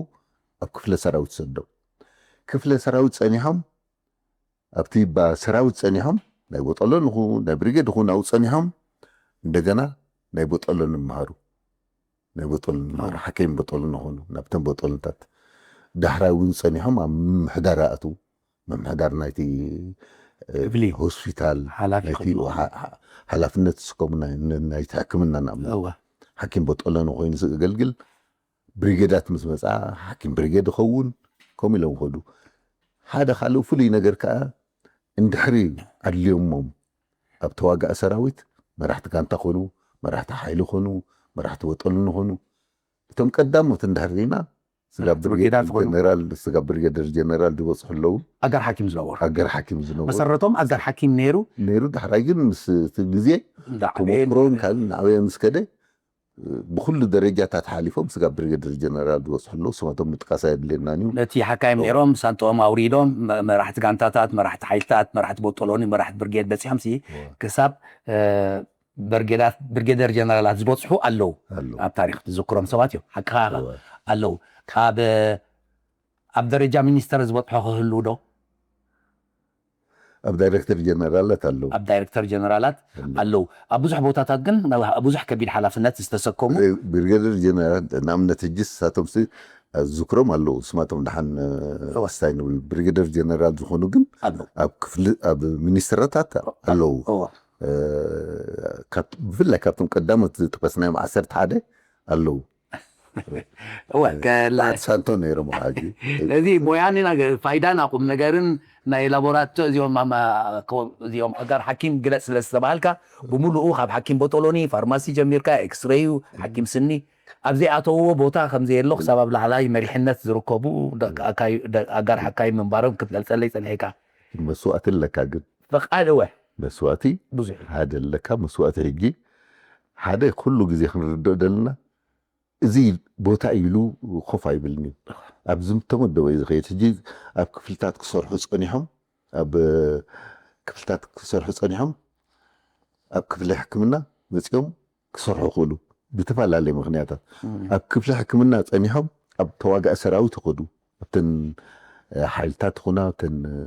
ኣብ ክፍለ ሰራዊት ሰዶም። ክፍለ ሰራዊት ጸኒሖም፣ ኣብቲ ሰራዊት ጸኒሖም፣ ናይ ቦጠሎን ይኹን ናይ ብሪጌድ ይኹን ኣብኡ ጸኒሖም፣ እንደገና ናይ ቦጠሎን ይመሃሩ። ናይ ቦጠሎን ይመሃሩ፣ ሓከይም ቦጠሎን ይኾኑ፣ ናብተን ቦጠሎንታት። ዳሕራይ እውን ጸኒሖም ኣብ ምምሕዳር ኣእትዉ። ምምሕዳር ናይቲ፣ እ፣ ክፍሊ። ሆስፒታል፣ ሓላፊ ናይቲ ክፍሊ። ሓ-፣ ሓ-፣ ሓላፍነት ዝስከሙ ናይ፣ ን-፣ ናይቲ ሕክምና ንኣብነት። እወ። ሓኪም ቦጠሎን ኮይኑ ዘገልግል ብሪጌዳት ምስ መጻ፣ ሓኪም ብሪጌድ ይኸውን፣ ከምኡ ኢሎም ይኸዱ። ሓደ ካልእ ፍሉይ ነገር ከኣ፣ እንድሕሪ ኣድልዮሞም ኣብ ተዋጋኢ ሰራዊት መራሕቲ ጋንታ ኮኑ፣ መራሕቲ ሓይሊ ኮኑ፣ መራሕቲ ቦጠሎን ኮኑ፣ እቶም ቀዳሞት እንድሕር ርኢና፣ ስጋብ መራሕቲ ብርጌድ ብርጌዳት ኮኑ። ጀነራል፣ ስጋብ ብሪጌደር ጀነራል ዝበጽሑ ኣለዉ። ኣጋር ሓኪም ዝነበሩ። ኣጋር ሓኪም ዝነበሩ። መሰረቶም ኣጋር ሓኪም ነይሩ። ነይሩ፣ ዳሕራይ ግን ምስ እቲ ግዜ እንዳዓበየ ተመክሮን ካልእ እናዓበየ ምስ ከደ፣ ብኹሉ ደረጃታት ሓሊፎም ስጋብ ብሪጌደር ጀነራል ዝበጽሑ ኣለዉ። ስማቶም ምጥቃስ ኣየድልየናን እዩ። ነቲ ሓካይም እዎ። ነይሮም፣ ሳንጥኦም ኣውሪዶም፣ መ-፣ መራሕቲ ጋንታታት፣ መራሕቲ ሓይልታት፣ መራሕቲ ቦጦሎኒ፣ መራሕቲ ብርጌድ በጺሖም ሲ፣ እዎ። ክሳብ፣ እ፣ በርጌዳት-፣ ብርጌደር ጀነራላት ዝበጽሑ ኣለዉ። ኣለዉ። ኣብ ታሪኽ ትዝክሮም ሰባት እዮም። ሓቅኻ ኢኻ። እወ። ኣለዉ። ኣብ፣ ኣብ ደረጃ ሚኒስተር ዝበጽሖ ክህሉ ዶ? ኣብ ዳይሬክተር ጀነራላት ኣለዉ። ኣብ ዳይሬክተር ጀነራላት ኣለዉ። ኣለዉ። ኣብ ብዙሕ ቦታታት ግን፣ ኣብ ብዙሕ ከቢድ ሓላፍነት ዝተሰከሙ። ብሪጌደር ጀነራል፣ ንኣብነት፣ ሕጂ ንሳቶም ሲ-፣ ዝክሮም ኣለዉ። ስማቶም ደሓን፣ እወ። ስታይ ንብል። ብሪጌደር ጀነራል ዝኾኑ ግን ኣለዉ። ኣብ ክፍሊ፣ ኣብ ሚኒስትርታት ኣለዉ። እወ። እ፣ ካብ-፣ ብፍላይ ካብቶም ቀዳሞት ዝጠቀስናዮም ዓሰርተ ሓደ ኣለዉ። እወ፣ ከላ-፣ በዓል ሳንቶ ነይሮም፣ ሓጂ። ነዚ ሞያን ኢና ገ-፣ ፋይዳን ኣቁም ነገርን ናይ ላቦራቶ እዚኦም ማማ-፣ ኮ-፣ እዚኦም ኣጋር ሓኪም ግለጽ ስለ ዝተባሃልካ፣ ብምሉኡ ካብ ሓኪም ቦጦሎኒ፣ ፋርማሲ ጀሚርካ፣ ኤክስሬዩ፣ ሓኪም ስኒ፣ ኣብ ዘይኣተውዎ ቦታ ከም ዘየሎ ክሳብ ኣብ ላዕላይ መሪሕነት ዝርከቡ ደቂ ኣካይ-፣ ደ-፣ ኣጋር ሓካይ ምንባሮም ክትገልጸለይ ጸኒሕካ። መስዋእቲ ኣለካ ግን። ፍቓድ እወ። መስዋእቲ ብዙሕ። ሓደ ኣለካ፣ መስዋእቲ ሕጂ ሓደ ኩሉ ግዜ ክንርድኦ ደለና፣ እዚ ቦታ ኢሉ ኮፍ ኣይብልን እዩ። ኣብ ዝም ተመደበ እዩ ዝኸይድ። ሕጂ ኣብ ክፍልታት ክሰርሑ ጸኒሖም፣ ኣብ ክፍልታት ክሰርሑ ጸኒሖም፣ ኣብ ክፍሊ ሕክምና መጺኦም ክሰርሑ ክእሉ ብተፈላለየ ምኽንያታት። እም። ኣብ ክፍሊ ሕክምና ጸኒሖም ኣብ ተዋጋኢ ሰራዊት ይኸዱ። ኣብተን፣ እ፣ ሓይልታት ትኹና፣ ኣብተን፣ እ፣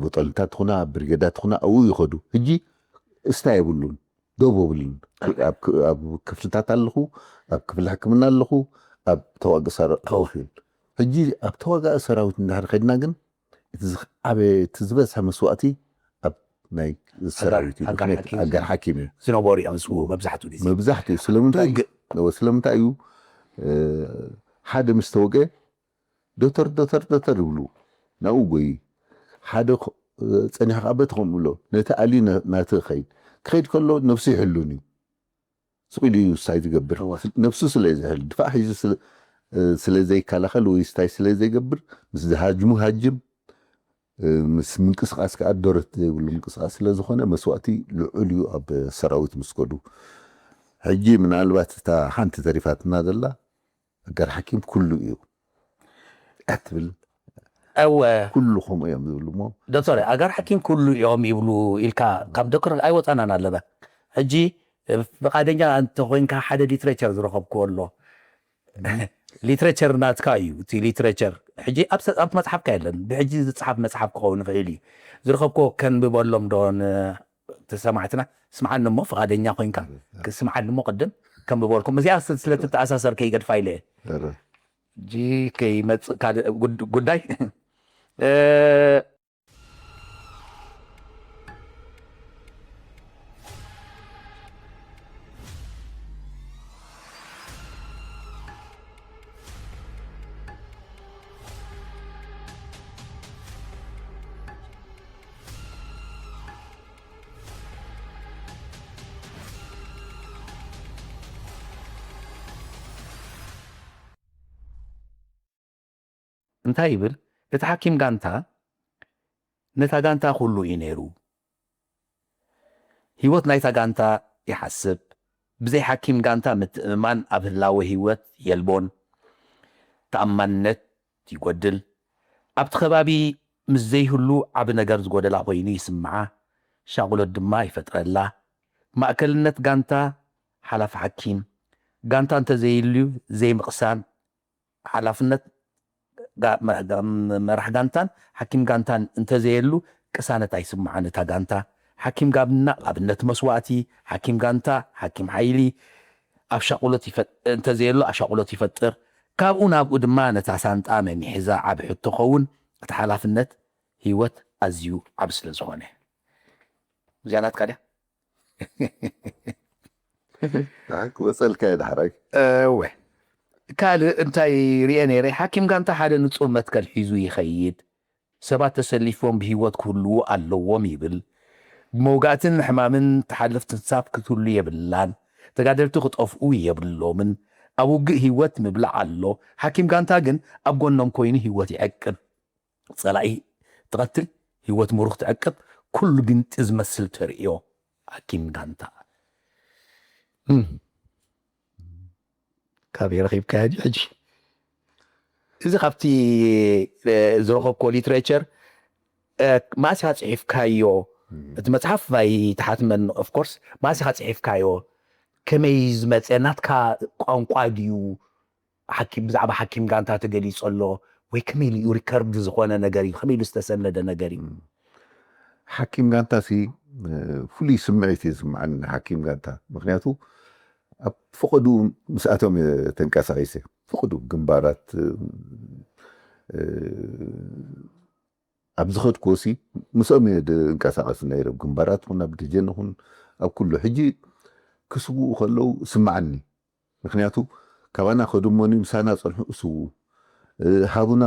ቦጠልታት ትኹና፣ ኣብ ብርጌዳት ትኹና ኣብኡ ይኸዱ። ሕጂ እስታ የብሉን። ዶብ ኣብሉን። ኣብ ክ-፣ ኣብ ክፍልታት ኣለኹ፣ ኣብ ክፍሊ ሕክምና ኣለኹ፣ ኣብ ተዋጋኢ ሰራዊት እወ። ይብል። ሕጂ ኣብ ተዋጋኢ ሰራዊት እንድሕር ከድና ግን፣ እቲ ዝኸ-፣ ዓበ-፣ እቲ ዝበዝሐ መስዋእቲ ኣብ ናይ ሰራዊት እዩ። ኣጋር ምኽንያቱ ሓኪም ኣጋር ዝነበሩ። ሓኪም እዩ። ዝነበሩ እዮም፣ እሱ መብዛሕትኡ ግዜ። መብዛሕትኡ ስለምንታይ እዩ? እወ፣ ስለምንታይ እዩ? እ፣ ሓደ ምስ ተወግአ ዶተር፣ ዶተር፣ ዶተር ይብሉ። ናብኡ ጎይ። ሓደ ኸ-፣ ጸኒሑ ከኣ በቲ ከምኡ ኣሎ። ነቲ ኣልዩ ነ-፣ ናቲ ኸይድ። ክኸይድ ከሎ ነብሱ ይሕሉን እዩ። ስቕ ኢሉ እዩ ስታይ ዝገብር። እወ። ነብሱ ስለ ዝሕል፣ ድፋዕ ሒዙ ስለ-፣ ስለ ዘይከላኸል ወይ ስታይ ስለ ዘይገብር ምስ ዝሃጅሙ ሃጅም ምስ ምንቅስቃስ ከዓ ደረት ዘይብሉ ምንቅስቃስ ስለ ዝኾነ መስዋእቲ ልዑል እዩ ኣብ ሰራዊት ምስ ከዱ። ሕጂ ምናልባት እታ ሓንቲ ተሪፋትና ዘላ ኣጋር ሓኪም ኩሉ እዩ እትብል። እወ ኩሉ ከምኡ እዮም ዝብሉ እሞ ዶክተር ኣጋር ሓኪም ኩሉ እዮም ይብሉ ኢልካ ካብ ዶክተር ኣይወፃናን ኣለና። ሕጂ ፍቃደኛ እንተኮይንካ ሓደ ሊትሬቸር ዝረኸብክዎ ኣሎ። ሊትሬቸር ናትካ እዩ እቲ ሊትሬቸር። ሕጂ ኣብ መፅሓፍካ የለን፣ ብሕጂ ዝፅሓፍ መፅሓፍ ክኸውን ይኽእል እዩ። ዝረኸብክዎ ከንብበሎም ዶ ንተሰማዕትና? ስምዓኒ እሞ ፍቃደኛ ኮይንካ ስምዓኒ እሞ ቅድም ከንብበልኩም። እዚኣ ስለትተኣሳሰር ከይገድፋ ኢለ እየ። ሕጂ ከይመፅእ ካልእ ጉዳይ እንታይ ይብል እቲ ሓኪም ጋንታ? ነታ ጋንታ ኩሉ እዩ ነይሩ። ህይወት ናይታ ጋንታ ይሓስብ። ብዘይ ሓኪም ጋንታ ምትእምማን ኣብ ህላወ ህይወት የልቦን። ተኣማንነት ይጎድል። ኣብቲ ከባቢ ምስ ዘይህሉ ዓቢ ነገር ዝጎደላ ኮይኑ ይስምዓ። ሻቕሎት ድማ ይፈጥረላ። ማእከልነት ጋንታ ሓላፊ ሓኪም ጋንታ እንተዘይልዩ ዘይምቕሳን ሓላፍነት መራሕ ጋንታን ሓኪም ጋንታን እንተዘየሉ ቅሳነት ኣይስምዓን እታ ጋንታ። ሓኪም ጋብና ኣብነት መስዋእቲ ሓኪም ጋንታ ሓኪም ሓይሊ ኣሻቁሎት እንተዘየሉ ኣሻቁሎት ይፈጥር። ካብኡ ናብኡ ድማ ነታ ሳንጣ መሚሕዛ ዓብ ሕቶ ኸውን እቲ ሓላፍነት ህይወት ኣዝዩ ዓብ ስለ ዝኾነ። እዚኣ ናትካ ድያ? ክወፀልካ እየ ዳሕራይ። እወ ካልእ እንታይ ሪኤ ነይረ፣ ሓኪም ጋንታ ሓደ ንፁር መትከል ሒዙ ይኸይድ። ሰባት ተሰሊፎም ብህይወት ክህልዉ ኣለዎም ይብል። ብመውጋእትን ሕማምን ትሓልፍ ትንሳፍ ክትህሉ የብላን። ተጋደልቲ ክጠፍኡ የብሎምን። ኣብ ውግእ ህይወት ምብላዕ ኣሎ። ሓኪም ጋንታ ግን ኣብ ጎኖም ኮይኑ ህይወት ይዕቅብ። ጸላኢ ትቐትል፣ ህይወት ምሩኽ ትዕቅብ፣ ኩሉ ግንጢ ዝመስል ተርእዮ። ሓኪም ጋንታ ካበይ ረኺብካዮ ድዩ ሕጂ? እዚ ካብቲ ዝረኸብኮ ሊትሬቸር ማእሲኻ ጽሒፍካዮ? እቲ መጽሓፍ ኣይተሓትመን ኦፍኮርስ። ማእሲኻ ጽሒፍካዮ ከመይ ዝመጸ ናትካ ቋንቋ ድዩ? ሓኪም ብዛዕባ ሓኪም ጋንታ ተገሊጹ ኣሎ ወይ ከመይ ኢሉ እዩ ሪከርድ ዝኾነ ነገር እዩ ከመይ ኢሉ ዝተሰነደ ነገር እዩ? ሓኪም ጋንታ ሲ ፍሉይ ስምዒት እዩ ዝስምዓኒ ሓኪም ጋንታ። ምክንያቱ ኣብ ፈቐዱ ምስኣቶም እየ ተንቀሳቒሰ። ፈቐዱ ግንባራት ኣብ ዝኸድኩዎ ሲ ምስኦም እየ ዝንቀሳቐስ ነይረ። ግንባራት ኹን ኣብ ደጀን ኹን ኣብ ኩሉ ሕጂ ክስውኡ ከለዉ ስምዓኒ። ምክንያቱ ካባና ከድሞኒ ምሳና ጸንሑ እስዉ ሃቡና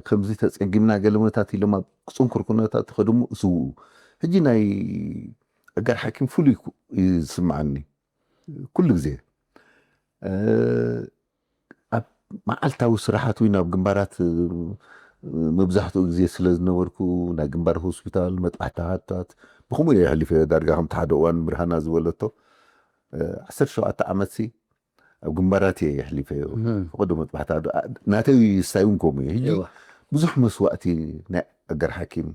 ከምዚ ተጸጊምና ገለ መታት ኢሎም ኣብ ጽንኩር ኩነታት ከድሞ እስዉ። ሕጂ ናይ ኣጋር ሓኪም ፍሉይ እዩ ዝስምዓኒ ኩሉ ግዜ ኣብ መዓልታዊ ስራሓት ወይ ናብ ግንባራት መብዛሕትኡ ግዜ ስለ ዝነበርኩ ናይ ግንባር ሆስፒታል መጥባሕትታት ብከምኡ እየ ኣሕሊፈዮ። ዳርጋ ከምቲ ሓደ እዋን ብርሃና ዝበለቶ ዓሰርተ ሸውዓተ ዓመት ሲ ኣብ ግንባራት እየ የሕሊፈዮ። ፈቐዶ መጥባሕቲ ናተይ ስታይ እውን ከምኡ እዩ። ሕጂ ብዙሕ መስዋእቲ ናይ ኣገር ሓኪም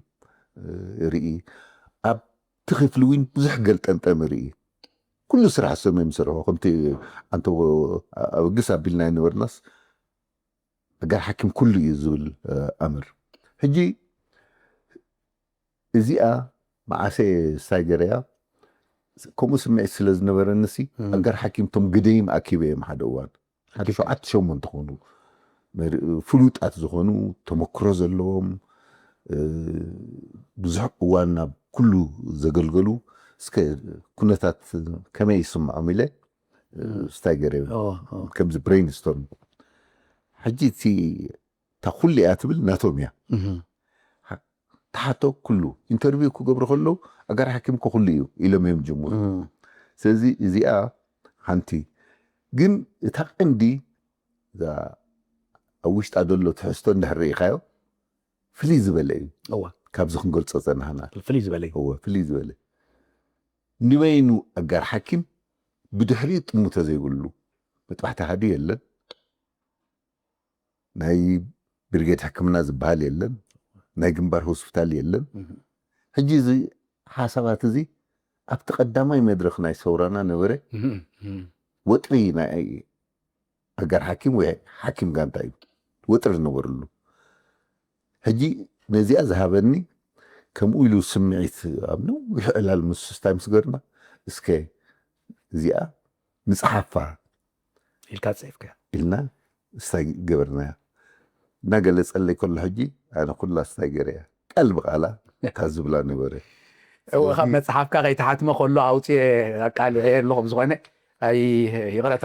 ርኢ ኣብቲ ክፍሊ እውን ብዙሕ ገልጠምጠም ርኢ ኩሉ ስራሕ ሰመ ምሰርሖ ከምቲ ኣንተ ኣበግስ ኣቢልና ይነበርናስ ኣጋር ሓኪም ኩሉ እዩ ዝብል ኣምር ሕጂ እዚኣ መዓሰ ሳይገረያ ከምኡ ስምዒት ስለ ዝነበረንሲ ኣጋር ሓኪም ቶም ግደይም ኣኪበ እዮም ሓደ እዋን ሓደ ሸውዓተ ሸሞንተ ኾኑ ፍሉጣት ዝኾኑ ተመክሮ ዘለዎም ብዙሕ እዋን ናብ ኩሉ ዘገልገሉ እስከ ኩነታት ከመይ ይስምዖም ኢለ ስታይ ገይረ ከምዚ ብሬንስቶርም ሕጂ እቲ እታ ኩሉ እያ ትብል ናቶም እያ ተሓቶ ኩሉ ኢንተርቪው ክገብሩ ከለዉ ኣጋር ሓኪም ከኩሉ እዩ ኢሎም እዮም ጅምሩ ስለዚ እዚኣ ሓንቲ ግን እታ ቀንዲ እዛ ኣብ ውሽጣ ዘሎ ትሕዝቶ እንድሕር ርኢኻዮ ፍልይ ዝበለ እዩ። እወ ካብዚ ክንገልጾ ጸናሕና ፍልይ ዝበለ እዩ። እወ ፍልይ ዝበለ። ንበይኑ ኣጋር ሓኪም ብድሕሪኡ ጥሙተ ዘይብሉ መጥባሕቲ ሃዲ የለን። ናይ ብርጌድ ሕክምና ዝበሃል የለን። ናይ ግንባር ሆስፒታል የለን። ሕጂ እዚ ሓሳባት እዚ ኣብቲ ቀዳማይ መድረኽ ናይ ሰውራና ነበረ። ወጥሪ ናይ ኣጋር ሓኪም ወይ ሓኪም ጋንታ እዩ ወጥሪ ዝነበርሉ። ሕጂ ነዚኣ ዝሃበኒ ከምኡ ኢሉ ስምዒት ኣብ ነዊሕ ዕላል ምስ ስታይ ምስ ገርና እስከ እዚኣ ንጽሓፋ ኢልካ ጽሒፍካ ኢልና ስታይ ገበርናያ። እናገለጸለይ ከሎ ሕጂ ኣነ ኩላ ስታይ ገረያ ቃል ብቓላ እታ ዝብላ ነበረ። እወ ካብ መጽሓፍካ ከይተሓትመ ከሎ ኣውፅኤ ኣቃልዐ ኣለኹ። ብዝኾነ ኣይ ይቕረታ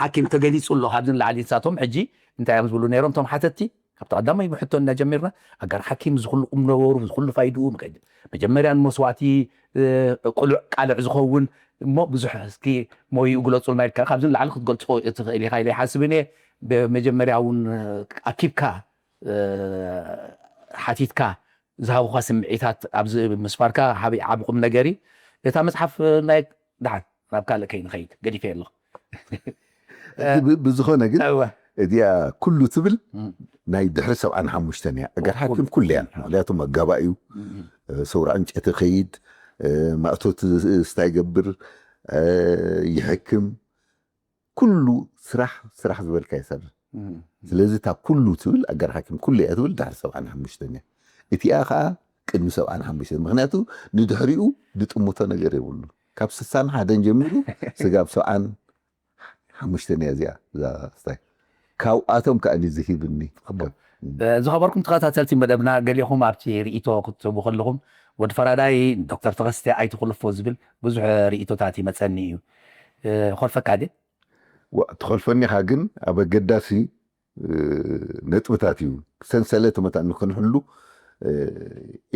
ሓኪም ተገሊፁ ኣሎ። ካብዚ ንላዕሊ ንሳቶም ሕጂ እንታይ እዮም ዝብሉ ነይሮም እቶም ሓተትቲ? ካብቲ ቀዳማይ ብሕቶ እናጀሚርና ኣጋር ሓኪም ዝኩሉ ቁም ነበሩ ዝኩሉ ፋይድኡ መጀመርያ ንመስዋእቲ ቁሉዕ ቃልዕ ዝኸውን እሞ ብዙሕ እስኪ ሞይኡ ግለፁልና ኢልካ ካብዚ ንላዕሊ ክትገልፆ ትኽእል ኢኻ ኢለ ይሓስብን እየ። ብመጀመርያ እውን ኣኪብካ ሓቲትካ ዝሃቡኻ ስምዒታት ኣብዚ ምስፋርካ ዓቢ ዓቢ ቁም ነገር እዩ። እታ መጽሓፍ ናይ ደሓን ናብ ካልእ ከይንኸይድ ገዲፈ ኣለኹ። ብዝኾነ ግን እዚኣ ኩሉ ትብል ናይ ድሕሪ ሰብዓን ሓሙሽተን እያ። እገር ሓኪም ኩሉ እያ። ምክንያቱ መጋባእ እዩ። ሰውራ ዕንጨቲ ከይድ ማእቶት ስታይ ገብር ይሕክም ኩሉ ስራሕ ስራሕ ዝበልካ ይሰርሕ። ስለዚ እታ ኩሉ ትብል ኣገር ሓኪም ኩሉ እያ ትብል ድሕሪ ሰብዓን ሓሙሽተን እያ። እቲኣ ከዓ ቅድሚ ሰብዓን ሓሙሽተን ምክንያቱ ንድሕሪኡ ዝጥምቶ ነገር የብሉ። ካብ ስሳን ሓደን ጀሚሩ ስጋብ ሰብዓን ሓሙሽተን እያ እዚኣ እዛ ስታይ ካብኣቶም ከዓ ዝሂብኒ። ዝኸበርኩም ተኸታተልቲ መደብና ገሊኹም ኣብቲ ርእቶ ክትህቡ ከለኹም ወዲ ፈራዳይ ዶክተር ተኸስተ ኣይትኹልፎ ዝብል ብዙሕ ርእቶታት ይመፀኒ እዩ። ኾልፈካ ደ ትኸልፈኒኻ ግን ኣብ ኣገዳሲ ነጥብታት እዩ ሰንሰለት መታን ክንሕሉ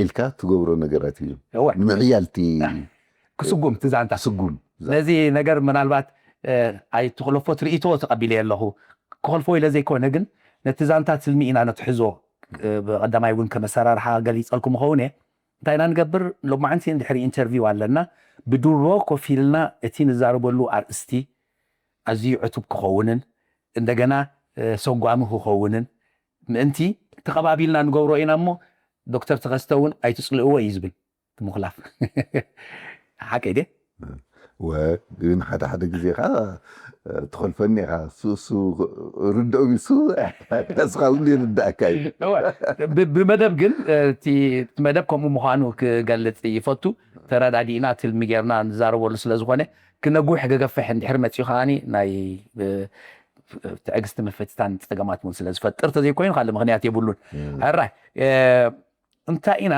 ኢልካ ትገብሮ ነገራት እዩ። ንምሕያልቲ ክስጉም ትዛንታ ስጉም ነዚ ነገር ምናልባት ኣይትኽለፎ ትርኢቶ ተቐቢለ ኣለኹ። ክኸልፎ ኢለ ዘይኮነ ግን ነቲ ዛንታ ትልሚ ኢና ነትሕዞ። ብቐዳማይ እውን ከመሰራርሓ ገሊፀልኩም ኸውን እየ። እንታይ ኢና ንገብር? ሎማዓንቲ እንድሕሪ ኢንተርቪው ኣለና ብድሮ ኮፍ ኢልና እቲ ንዛረበሉ ኣርእስቲ ኣዝዩ ዕቱብ ክኸውንን እንደገና ሰጓሚ ክኸውንን ምእንቲ ተቐባቢልና ንገብሮ ኢና እሞ ዶክተር ተኸስተ እውን ኣይትፅልእዎ እዩ ዝብል። ምኹላፍ ሓቀይ ደ ወ ግን ሓደ ሓደ ግዜ ከዓ ትኸልፈኒ ኢኻ። እሱ ርድኦም እሱ ስኻ እውን ይርዳእካ እዩ። ብመደብ ግን እቲ መደብ ከምኡ ምዃኑ ክገልፅ ይፈቱ። ተረዳዲእና ትልሚ ጌርና ንዛረበሉ ስለዝኾነ ክነጉሕ ገገፍሕ እንድሕር መፅኡ ከዓኒ ናይ ትዕግስቲ ምፍትታን ፀገማት እውን ስለዝፈጥር ተዘይኮይኑ ካልእ ምክንያት የብሉን። ሕራይ እንታይ ኢና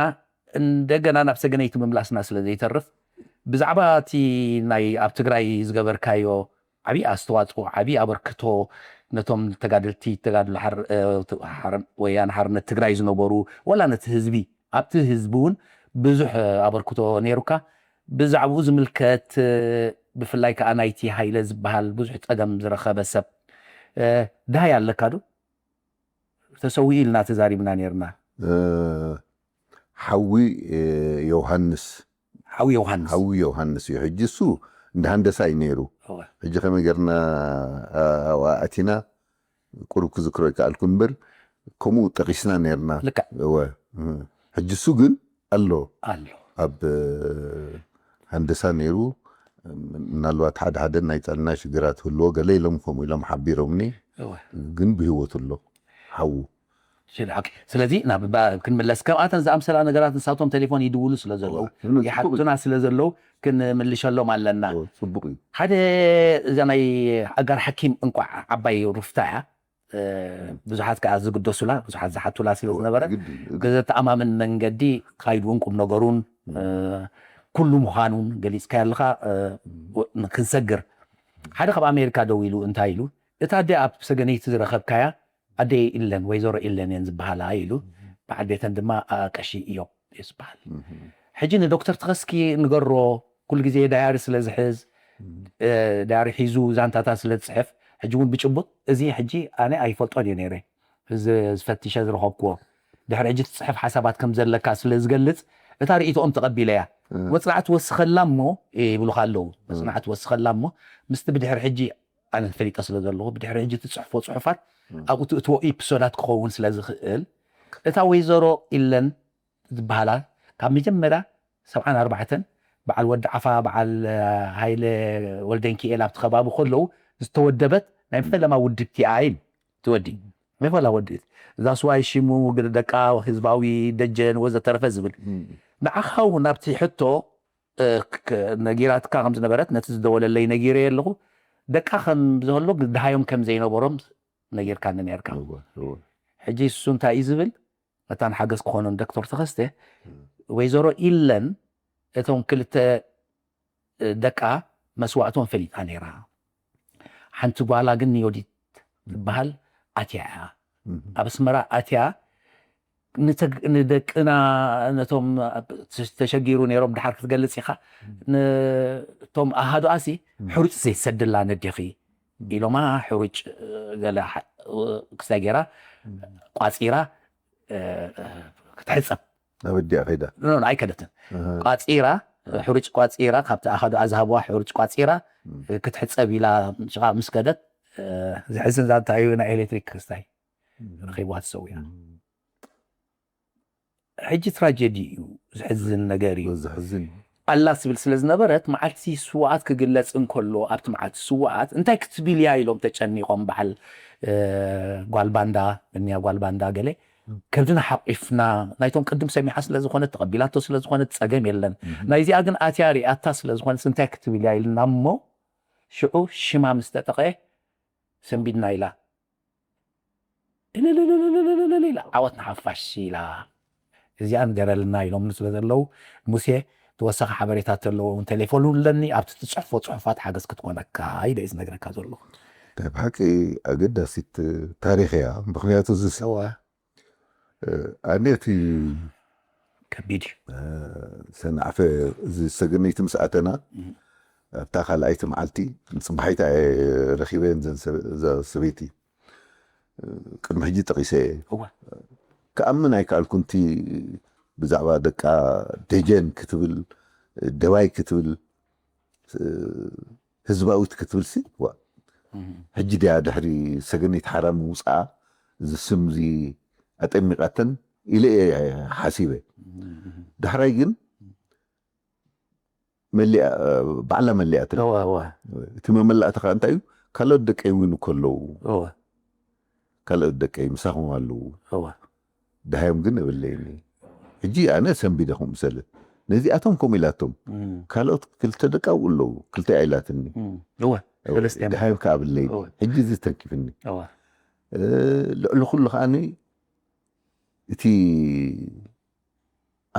እንደገና ናብ ሰገነይቲ ምምላስና ስለ ዘይተርፍ ብዛዕባ እቲ ናይ ኣብ ትግራይ ዝገበርካዮ ዓብዪ ኣስተዋፅኦ ዓብዪ ኣበርክቶ ነቶም ተጋደልቲ ተጋድሎ ወያነ ሓርነት ትግራይ ዝነበሩ ወላ ነቲ ህዝቢ ኣብቲ ህዝቢ እውን ብዙሕ ኣበርክቶ ነይሩካ። ብዛዕባኡ ዝምልከት ብፍላይ ከዓ ናይቲ ሃይለ ዝበሃል ብዙሕ ፀገም ዝረኸበ ሰብ ድሃይ ኣለካ ዶ? ተሰዊኡ ኢልና ተዛሪብና ነርና። ሓዊ ዮሃንስ ሓዊ ዮሃንስ ሓዊ ዮሃንስ እዩ። ሕጂ እሱ እንደ ሃንደሳ እዩ ነይሩ። ሕጂ ከመይ ገርና ኣብኣ ኣቲና ቁሩብ ክዝክሮ ይከኣልኩ እምበር ከምኡ ጠቂስና ነርና። ልክዕ ሕጂ እሱ ግን ኣሎ ኣሎ ኣብ ሃንደሳ ነይሩ። ምናልባት ሓደ ሓደ ናይ ጥዕና ሽግራት ህልዎ ገለ ኢሎም ከምኡ ኢሎም ሓቢሮምኒ። ግን ብህይወት ኣሎ ሓዉ። ስለዚ ናብ ክንምለስ ከምኣተን ዝኣምሰላ ነገራት ንሳቶም ቴሌፎን ይድውሉ ስለ ዘለዉ ይሓቱና ስለ ዘለዉ ክንምልሸሎም ኣለና። ፅቡቅ እዩ። ሓደ እዛ ናይ ኣጋር ሓኪም እንቋዕ ዓባይ ሩፍታ እያ። ብዙሓት ከዓ ዝግደሱላ ብዙሓት ዝሓቱላ ስለ ዝነበረ ብዘተኣማምን መንገዲ ካይድውን ቁም ነገሩን ኩሉ ምዃኑን ገሊፅካ ኣለኻ። ክንሰግር ሓደ ካብ ኣሜሪካ ደው ኢሉ እንታይ ኢሉ እታ ኣደ ኣብ ሰገነይቲ ዝረኸብካያ ኣደ ኢለን ወይዘሮ ኢለን እየን ዝበሃላ ኢሉ በዓል ቤተን ድማ ቀሺ እዮም እዩ ዝበሃል። ሕጂ ንዶክተር ተኸስኪ ንገሮ ኩሉ ግዜ ዳያሪ ስለ ዝሕዝ ዳያሪ ሒዙ ዛንታታት ስለ ዝፅሕፍ ሕጂ እውን ብጭቡጥ እዚ ሕጂ ኣነ ኣይፈልጦን እየ ነይረ። እዚ ዝፈትሸ ዝረኸብክዎ ድሕሪ ሕጂ ትፅሕፍ ሓሳባት ከም ዘለካ ስለ ዝገልፅ እታ ርእይቶኦም ተቐቢለ እያ። ወፅናዕት ወስኸላ እሞ ይብሉኻ ኣለዉ። ወፅናዕት ወስኸላ እሞ ምስቲ ብድሕሪ ሕጂ ኣነ ፈሊጠ ስለ ዘለኹ ብድሕሪ ሕጂ ትፅሕፎ ፅሑፋት ኣብኡ ትእትዎ ኢፕሶዳት ክኸውን ስለ ዝኽእል እታ ወይዘሮ ኢለን ዝበሃላ ካብ መጀመርያ ሰብዓን ኣርባዕተን በዓል ወዲ ዓፋ በዓል ሃይለ ወልደንኪኤል ኣብቲ ከባቢ ከለዉ ዝተወደበት ናይ ፈለማ ውድብቲ እያ ኢሉ ትወዲ ናይ ፈላ ወዲ እዛ ስዋይ ሽሙ ደቃ ህዝባዊ ደጀን ወዘተረፈ ዝብል ንዓኻ እውን ኣብቲ ሕቶ ነጊራትካ ከም ዝነበረት ነቲ ዝደወለለይ ነጊረ ኣለኹ ደቃ ከም ዝህሎ ድሃዮም ከም ዘይነበሮም ነጊርካኒ ነርካ ሕጂ እሱ እንታይ እዩ ዝብል መታን ሓገዝ ክኾኖም ዶክተር ተኸስተ ወይዘሮ ኢለን እቶም ክልተ ደቃ መስዋእቶም ፈሊጣ ነይራ ሓንቲ ጓላ ግን ዮዲት ትበሃል ኣትያ እያ ኣብ ኣስመራ ኣትያ ንደቅና ነቶም ተሸጊሩ ነይሮም ድሓር ክትገልጽ ኢኻ ነቶም ኣሃዱኣሲ ሕሩጭ ዘይሰድላ ነዴኺ ኢሎማ ሕሩጭ ገለ ክስታይ ገይራ ቋፂራ ክትሕፀብ ናብ ኣዲኣ ከይዳ ኣይከደትን ቋፂራ ሕሩጭ ቋፂራ ካብቲ ኣሃዱኣ ዝሃብዋ ሕሩጭ ቋፂራ ክትሕፀብ ኢላ ሽቓ ምስ ከደት ዝሕዝን ዛንታ እዩ ናይ ኤሌክትሪክ ክስታይ ረኺብዋ ተሰዊኣ ሕጂ ትራጀዲ እዩ ዝሕዝን ነገር እዩ ዘሕዝን ኣላ ትብል ስለ ዝነበረት መዓልቲ ስዋኣት ክግለጽ እንከሎ ኣብቲ መዓልቲ ስዋኣት እንታይ ክትብል እያ ኢሎም ተጨኒቖም በዓል ጓል ባንዳ እኒያ ጓል ባንዳ ገለ ከብድና ሓቂፍና ናይቶም ቅድም ሰሚዓ ስለ ዝኾነት ተቐቢላቶ ስለ ዝኾነት ጸገም የለን ናይዚኣ ግን ኣትያ ሪኣታ ስለ ዝኾነት እንታይ ክትብል እያ ኢልና እሞ ሽዑ ሽማ ምስ ተጠቐ ሰንቢድና ኢላ እልልልልልልልል ኢላ ዓወት ንሓፋሽ ኢላ እዚኣ ንገረልና ኢሎምኒ ስለ ዘለዉ ሙሴ ተወሳኺ ሓበሬታ ተለዎ እውን ቴሌፎን ኣለኒ ኣብቲ ትፅሕፎ ፅሑፋት ሓገዝ ክትኮነካ ኢለ እዩ ዝነግረካ ዘለኹ ናይ ብሓቂ ኣገዳሲት ታሪክ እያ ምክንያቱ እዚ ኣነ እቲ ከቢድ እዩ ሰናዕፈ እዚ ሰገነይቲ ምስ ኣተና ኣብታ ካልኣይቲ መዓልቲ ንፅባሒታ እየ ረኪበን እዛ ሰበይቲ ቅድሚ ሕጂ ጠቂሰ እየ ክኣምን ኣይከኣልኩንቲ ብዛዕባ ደቃ ደጀን ክትብል ደባይ ክትብል ህዝባዊት ክትብል ሲ ሕጂ ድያ ድሕሪ ሰገነይቲ ሓራ ምውፅኣ እዚ ስም እዚ ኣጠሚቃተን ኢለ እየ ሓሲበ ዳሕራይ ግን መሊኣ ባዕላ መሊኣትን እቲ መመላእቲ ከዓ እንታይ እዩ ካልኦት ደቀይ እውን ከለዉ ካልኦት ደቀይ ምሳኹም ኣለዉ ደሃዮም ግን የብለይኒ ሕጂ ኣነ ሰንቢደ ከምኡ ሰለ ነዚኣቶም ከምኡ ኢላቶም ካልኦት ክልተ ደቂ ኣብኡ ኣለዉ ክልተ ኢላትኒ እወ ሰለስተ እዮም። ደሃዮም ከዓ ኣብለይኒ እወ። ሕጂ እዚ ተንኪፍኒ እወ። ልዕሊ ኩሉ ከዓ እቲ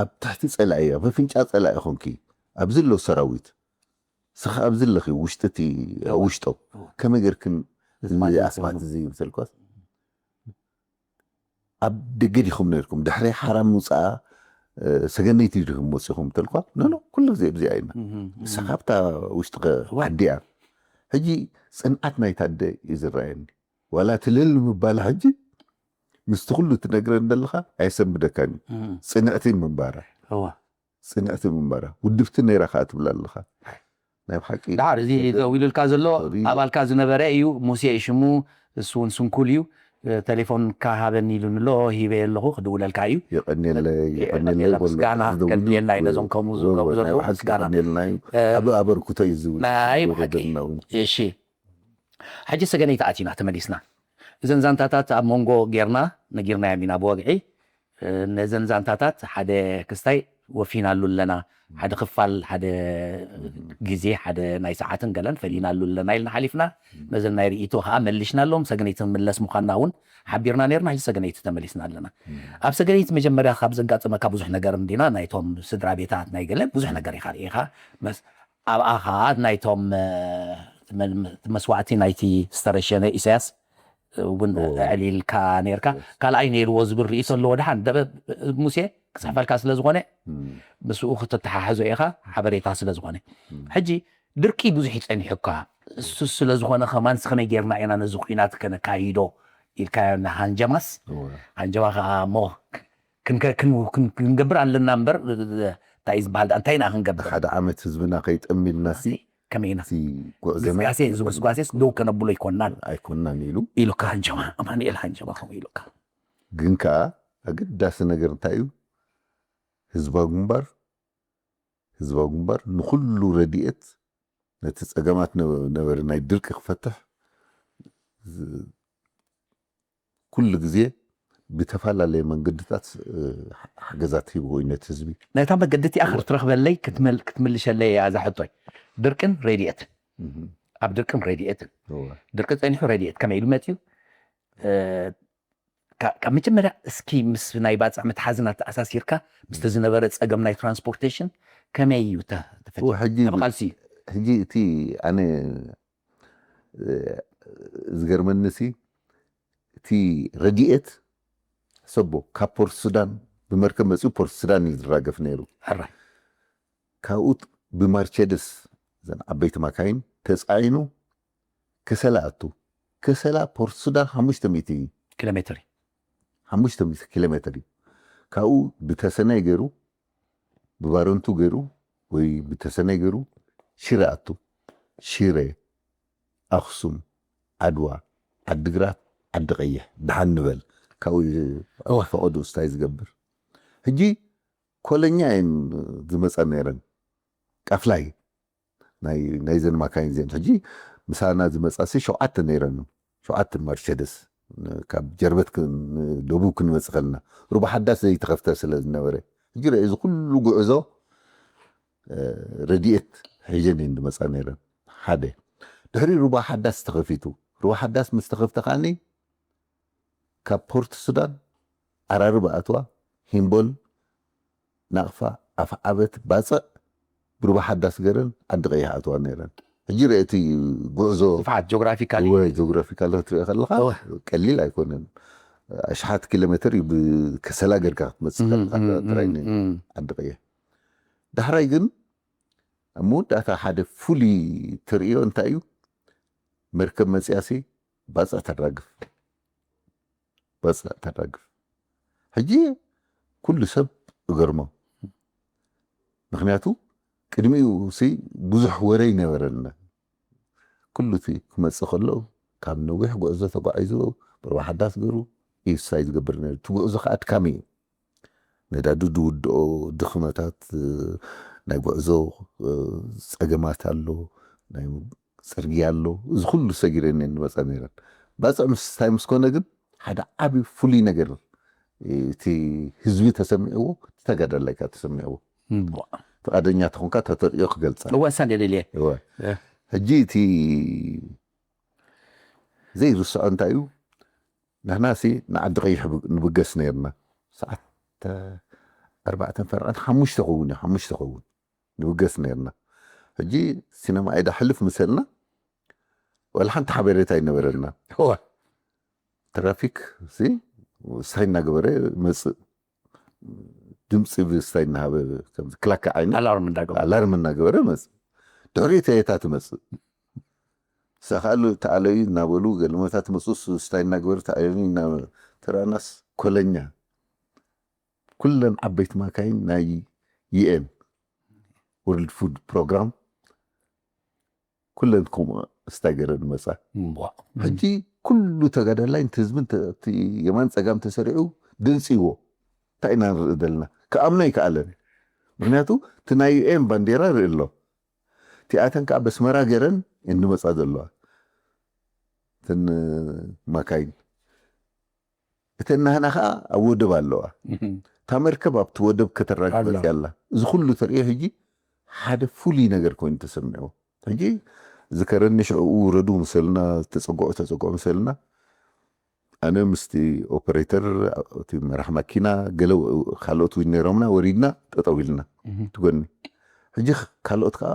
ኣብ ትሕቲ ፀላኢ ኣብ ኣፍንጫ ፀላኢ ኾንኪ ኣብዚ ኣለዉ ሰራዊት ስኻ ኣብዚ ኣለኺ ውሽጢ እቲ ውሽጦም ከመይ ጌርክን እዚ ኣስማት እዚ ምሰልኳስ ኣብ ደገ ዲኹም ነርኩም ድሕሪ ሓራም ምውፅኣ ሰገነይቲ ዲኹም ወፂኹም ተልኳ ኖኖ ኩሉ ግዜ ብዚኣ ኢና ንሳ ካብታ ውሽጢ ዓዲ እያ ሕጂ ፅንዓት ናይታ ኣደ እዩ ዝረኣየኒ ዋላ ትልል ምባላ ሕጂ ምስቲ ኩሉ ትነግረን ዘለኻ ኣየሰንብደካን እዩ ፅንዕቲ ምንባራ እዋ ፅንዕቲ ምንባራ ውድብቲ ነይራ ከዓ ትብላ ኣለኻ ናይ ብሓቂ ድሓር እዚ ደው ኢሉልካ ዘሎ ኣባልካ ዝነበረ እዩ ሙሴ እዩ ሽሙ እሱ እውን ስንኩል እዩ ቴሌፎንካ ሃበኒ ኢሉኒ ኣሎ ሂበ ኣለኹ ክድውለልካ እዩ የቀንየለይ የቀንየለይ ምስጋና ከድልየና እዩ ነዞም ከምኡ ዝገብሩ ዘለዉ ምስጋና የቀንየልና እዩ ኣብ ኣበርክቶ እዩ ዝብል ናይ ብሓቂ እሺ ሕጂ ሰገነይቲ ኣቲና ተመሊስና እዘን ዛንታታት ኣብ መንጎ ጌርና ነጊርናዮም ኢና ብወግዒ ነዘን ዛንታታት ሓደ ክስታይ ወፊናሉ ኣለና ሓደ ክፋል ሓደ ግዜ ሓደ ናይ ሰዓትን ገለን ፈሊናሉ ኣለና ኢልና ሓሊፍና ነዘን ናይ ርእይቶ ከዓ መሊሽና ኣለዎም ሰገነይቲ ምለስ ምዃንና እውን ሓቢርና ነርና ሕጂ ሰገነይቲ ተመሊስና ኣለና ኣብ ሰገነይቲ መጀመርያ ካብ ዘጋጠመካ ብዙሕ ነገር እንዲና ናይቶም ስድራ ቤታት ናይ ገለ ብዙሕ ነገር ኢኻ ርኢኻ ኣብኣ ከዓ ናይቶም መስዋዕቲ ናይቲ ዝተረሸነ ኢሳያስ እውን ኣዕሊልካ ነርካ ካልኣይ ነይርዎ ዝብል ርእይቶ ኣለዎ ድሓን ደበ ሙሴ ክፅሕፈልካ ስለ ዝኾነ ምስኡ ክትተሓሕዞ ኢኻ ሓበሬታ ስለ ዝኾነ ሕጂ ድርቂ ብዙሕ ይጸኒሑ እኳ፣ እሱ ስለ ዝኾነ ከማንስ ከመይ ጌርና ኢና ነዚ ኲናት ከነካይዶ ኢልካዮ፣ ንሃንጀማስ እወ። ሃንጀማ ከኣ እሞ ክንከ- ክን- ክን- ክንገብር ኣለና እምበር እንታይ እዩ ዝበሃል ደኣ እንታይ ኢና ክንገብር? ሓደ ዓመት ህዝብና ከይጠም ኢልና ሲ ከመይ ኢና? ሲ ጉዕዞና ግስጋሴ እዚ ግስጋሴስ ደው ከነብሎ ኣይኮናን ኣይኮናን ኢሉ ኢሉካ ሃንጀማ፣ ኣማኑኤል ሃንጀማ ከምኡ ኢሉካ። ግን ከኣ ኣገዳሲ ነገር እንታይ እዩ? ህዝባዊ ግንባር ህዝባዊ ግንባር ንኹሉ ረድኤት ነቲ ጸገማት ነበረ ናይ ድርቂ ክፈትሕ ኩሉ ግዜ ብተፈላለየ መንገድታት ሓገዛት ሂቡ እዩ ነቲ ህዝቢ። ናይታ መገዲ እቲኣ ክትረኽበለይ ክትምልሸለይ እያ እዛ ሕቶይ። ድርቅን ረድኤትን ኣብ ድርቅን ረድኤትን ድርቂ ጸኒሑ ረድኤት ከመይ ኢሉ መፅዩ? ካብ መጀመርያ እስኪ ምስ ናይ ባፅዕ መትሓዝና ተኣሳሲርካ ምስቲ ዝነበረ ፀገም ናይ ትራንስፖርቴሽን ከመይ እዩ ተፈቲሑ? ሕጂ ቃልሲ ሕጂ እቲ ኣነ ዝገርመኒ ሲ እቲ ረድኤት ሰቦ ካብ ፖርት ሱዳን ብመርከብ መፅኡ ፖርት ሱዳን እዩ ዝራገፍ ነይሩ። ሕራይ ካብኡ ብማርቸደስ እዘን ዓበይቲ ማካይን ተፃዒኑ ከሰላ ኣቱ። ከሰላ ፖርት ሱዳን ሓሙሽተ ሚእቲ እዩ። ኪሎ ሜትር እዩ። ሓሙሽተ ሚእቲ ኪሎ ሜትር እዩ። ካብኡ ብተሰነይ ገይሩ ብባረንቱ ገይሩ ወይ ብተሰነይ ገይሩ ሽረ ኣቱ። ሽረ፣ ኣኽሱም፣ ዓድዋ፣ ዓዲግራት፣ ዓዲ ቀይሕ ደሓን ንበል። ካብኡ እዩ እወ። ፈቐዱ ስታይ ዝገብር። ሕጂ ኮለኛ እየን ዝመፃ ነይረን። ቃፍላይ ናይ ናይዘን ማካይን እዚአን ሕጂ ምሳና ዝመፃ ሲ ሸውዓተ ነይረን። ሸውዓተ ማርቸደስ ካብ ጀርበት ክ- ደቡብ ክንመፅእ ከለና ሩባ ሓዳስ ዘይተኸፍተ ስለ ዝነበረ ሕጂ ርአ እዚ ኩሉ ጉዕዞ ረድኤት ሒዘን እየን ዝመፃ ነይረን። ሓደ ድሕሪ ሩባ ሓዳስ ተኸፊቱ። ሩባ ሓዳስ ምስ ተኸፍተ ከዓኒ ካብ ፖርት ሱዳን ዓራርባ ኣትዋ ሂምቦል ናቕፋ ኣፍዓበት ባፅዕ ብሩባ ሓዳስ ገረን ዓዲ ቀይሕ ኣትዋ ነይረን። ሕጂ ርአ እቲ ጉዕዞ ስፍሓት ጆግራፊካሊ ወይ ጆግራፊካል ክትሪኦ ከለካ እወ። ቀሊል ኣይኮነን። ኣሽሓት ኪሎ ሜትር እዩ ብከሰላ ገርካ ክትመፅእ ከለካ ጥራይ ን- ዓዲ ቀይሕ። ዳሕራይ ግን ኣብ መወዳእታ ሓደ ፍሉይ ትርእዮ እንታይ እዩ? መርከብ መፅያሲ ባፅዕ ተራግፍ ባፅዕ ተራግፍ። ሕጂ ኩሉ ሰብ እገርሞ። ምክንያቱ ቅድሚኡ ሲ ብዙሕ ወረ ይነበረና። ኩሉ እቲ ክመፅእ ከሎ ካብ ነዊሕ ጉዕዞ ተጓዒዙ ብርባ ሓዳስ ገሩ እዩ ስታይ ዝገብር ነይሩ። እቲ ጉዕዞ ከዓ ኣድካሚ እዩ። ነዳዱ ዝውድኦ ድኽመታት ናይ ጉዕዞ ፀገማት ኣሎ፣ ናይ ፅርግያ ኣሎ። እዚ ኩሉ ሰጊረን እየን ዝመፃ ነይረን። ባፅዕ ምስታይ ምስ ኮነ ግን ሓደ ዓብዪ ፍሉይ ነገር እቲ ህዝቢ ተሰሚዕዎ፣ እቲ ተጋዳላይ ከዓ ተሰሚዕዎ። ፍቓደኛ ተኾንካ ተተርእዮ ክገልፃ እወ እሳ እንደ ደልየ እወ። ሕጂ እቲ ዘይርስዖ እንታይ እዩ? ንሕና ሲ ንዓዲ ቀይሕ ንብገስ ነርና። ሰዓት ኣርባዕተን ፈርቐን ሓሙሽተ ኸውን እዩ ሓሙሽተ ኸውን ንብገስ ነርና። ሕጂ ሲነማ ኣይዳ ሕልፍ ምሰልና ዋላ ሓንቲ ሓበሬታ ኣይነበረና። እወ ትራፊክ ሲ ሳይ እናገበረ መፅእ ድምፂ ብስታይ እናሃበ ክላካ ዓይኒ ኣላርም እንዳገበረ ኣላርም እናገበረ መፅእ። ድሕሪ ተየታ ትመፅእ ሰኻሉ ተኣለዩ እናበሉ ገለመታት መፁ ስታይ እናገበሩ ተኣለዩ ተራናስ ኮለኛ ኩለን ዓበይቲ ማካይን ናይ ዩኤን ወርልድ ፉድ ፕሮግራም ኩለን ከምኡ ስታይ ገረን መፃ። ሕጂ ኩሉ ተጋዳላይ ነቲ ህዝቢ የማን ፀጋም ተሰሪዑ ድንፂዎ እንታይ ኢና ንርኢ ዘለና ክኣምኖ ኣይከኣለን። ምክንያቱ እቲ ናይ ዩኤን ባንዴራ ርኢ ኣሎ። እቲኣተን ከዓ በስመራ ገረን እንመፃ ዘለዋ እተን ማካይን እተን ናህና ከዓ ኣብ ወደብ ኣለዋ። እታ መርከብ ኣብቲ ወደብ ከተራግፍ መፅያ ኣላ። እዚ ኩሉ ተርእዮ ሕጂ ሓደ ፍሉይ ነገር ኮይኑ ተሰሚዕዎ። ሕጂ ዝከረኒ ሽዕኡ ውረዱ ምሰልና ተፀግዑ ተፀግዑ ምሰልና ኣነ ምስቲ ኦፐሬተር እቲ መራሕ ማኪና ገለ ካልኦት እውን ነይሮምና ወሪድና ጠጠው ኢልና ትጎኒ። ሕጂ ካልኦት ከዓ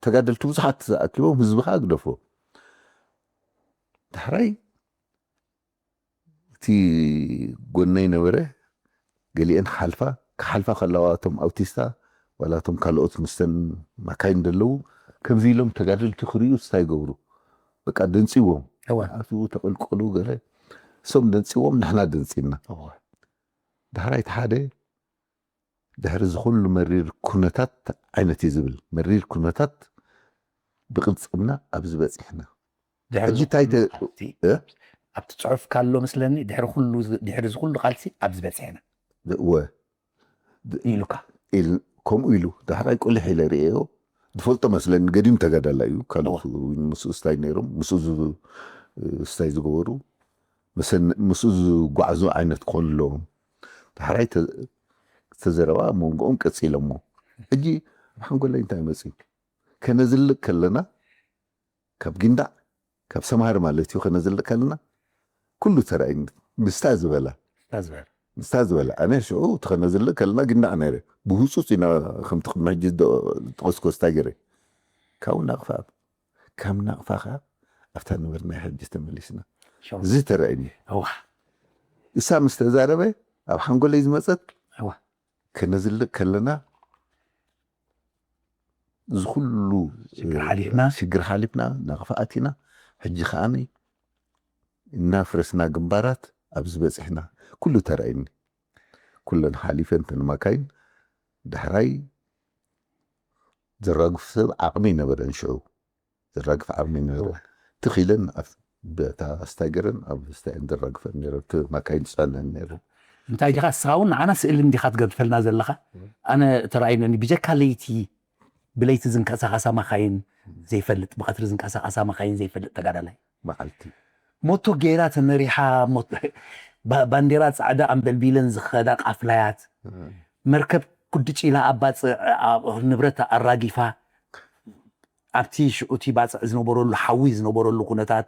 ተጋደልቲ ብዙሓት ኣኪቦም ህዝቢ ከዓ ግደፎ። ዳሕራይ እቲ ጎነይ ነበረ ገሊአን ሓልፋ ክሓልፋ ከለዋ እቶም ኣውቲስታ ዋላ እቶም ካልኦት ምስተን ማካይን ዘለዉ ከምዚ ኢሎም ተጋደልቲ ክርእዩ እንታይ ይገብሩ? በቃ ደንፅዎም እወ ኣትዉ ተቐልቀሉ ገለ እሶም ደንፅዎም ንሕና ደንፂና። እወ ዳሕራይ እቲ ሓደ ድሕሪ ዝኹሉ መሪር ኩነታት ዓይነት እዩ ዝብል መሪር ኩነታት ብቅልፅምና ኣብዚ በፂሕና። ድሕሪ ሕጂ እንታይ ተ- ኣብቲ እ? ኣብቲ ፅሑፍ ካሎ መስለኒ ድሕሪ ኩሉ ዝ- ድሕሪ ዝኩሉ ቃልሲ ኣብዚ በፅሕና እወ ኢሉካ ኢል ከምኡ ኢሉ ዳሕራይ ቁልሕ ኢለ ርእዮ ዝፈልጦ መስለኒ ገዲም ተጋዳላይ እዩ ካልኦት ምስኡ ስታይ ነይሮም ምስኡ ዝ- ስታይ ዝገበሩ መሰን- ምስኡ ዝጓዓዙ ዓይነት ክኾኑ ኣለዎም ዳሕራይ ተ- ተዘረባ መንጎኦም ቀፂሎሞ ሕጂ ኣብ ሓንጎለይ እንታይ መፅዩ ከነዝልቅ ከለና ካብ ጊንዳዕ ካብ ሰምሃር ማለት እዩ ከነዝልቅ ከለና ኩሉ ተራእይኒ ምስታ ዝበላ ታዝበር ምስታ ዝበላ ኣነ ሽዑ ተኸነዝልቅ ከለና ጊንዳዕ ነይረ ብህፁፅ ኢና ከምቲ ቅድሚ ሕጂ ዝጠቐስኮ ስታ ገይረ ካብ ናቕፋ ካብ ናቕፋ ከዓ ኣብታ ነበርና ሕጂ ተመሊስና እዚ ተራእይኒ እዋ እሳ ምስ ተዛረበ ኣብ ሓንጎለይ ዝመፀት እዋ ከነዝልቅ ከለና እዚ ኩሉ ሽግር ሓሊፍና ሽግር ሓሊፍና ናቕፋ ኣቲና ሕጂ ከዓኒ እናፍረስና ግንባራት ኣብዚ በፂሕና ኩሉ ተራእይኒ ኩለን ሓሊፈን ተንማካይን ዳሕራይ ዘራግፍ ሰብ ዓቕሚ ይነበረን ሽዑ ዘራግፍ ዓቕሚ ይነበረ ትኺለን በታ ስታገረን ኣብ ስታየን ዘራግፈን ነረ ማካይን ዝፀነን ነረ እንታይ ዲኻ እስኻ እውን ንዓና ስእሊ እንዲኻ ትገድፈልና ዘለኻ ኣነ ተራእዩኒ ብጀካ ለይቲ ብለይቲ ዝንቀሳቐሳ መኻይን ዘይፈልጥ ብቐትሪ ዝንቀሳቐሳ መኻይን ዘይፈልጥ ተጋዳላይ መዓልቲ ሞቶ ገይራ ተመሪሓ ባንዴራ ፃዕዳ ኣንበልቢለን ዝኸዳ ቃፍላያት መርከብ ኩድጭ ኢላ ኣባፅዕ ንብረት ኣራጊፋ ኣብቲ ሽዑቲ ባፅዕ ዝነበረሉ ሓዊ ዝነበረሉ ኩነታት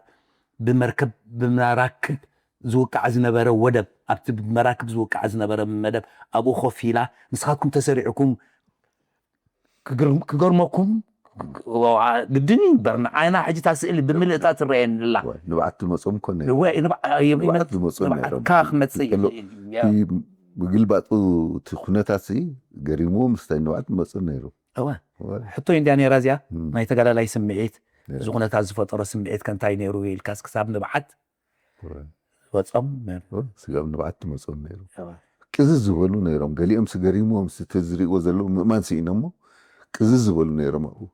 ብመርከብ ብመራክብ ዝውቃዕ ዝነበረ ወደብ ኣብቲ ብመራክብ ዝውቃዕ ዝነበረ መደብ ኣብኡ ኮፍ ኢላ ንስኻትኩም ተሰሪዕኩም ክገርመኩም ግድን እዩ እምበር ንዓይና ሕጂ እታ ስእሊ ብምልእታ ትረአየኒ ኣላ ንብዓት ዝመፅኦም ኮነ ወይ ንብዓት ዝመፁ ነይሮም ንብዓትካ ክመፅእ ይኽእል እዩ። ምግልባጡ እቲ ኩነታት ሲ ገሪምዎም ምስታይ ንብዓት ዝመፁ ነይሩ እወ እወ፣ ሕቶ እንድያ ነይራ እዚኣ እም፣ ናይ ተጋዳላይ ስምዒት ነይሩ። እዚ ኩነታት ዝፈጠሮ ስምዒት ከ እንታይ ነይሩ ኢልካስ ክሳብ ንብዓት እወ። ወፆም ነይሩ። ስጋብ ንብዓት ትመፅኦም ነይሩ ቅዝዝ ዝበሉ ነይሮም ገሊኦም ስገሪምዎም ዝተዝሪእዎ ዘለዉ ምእማን ስኢኖሞ ቅዝዝ ዝበሉ ነይሮም ኣብኡ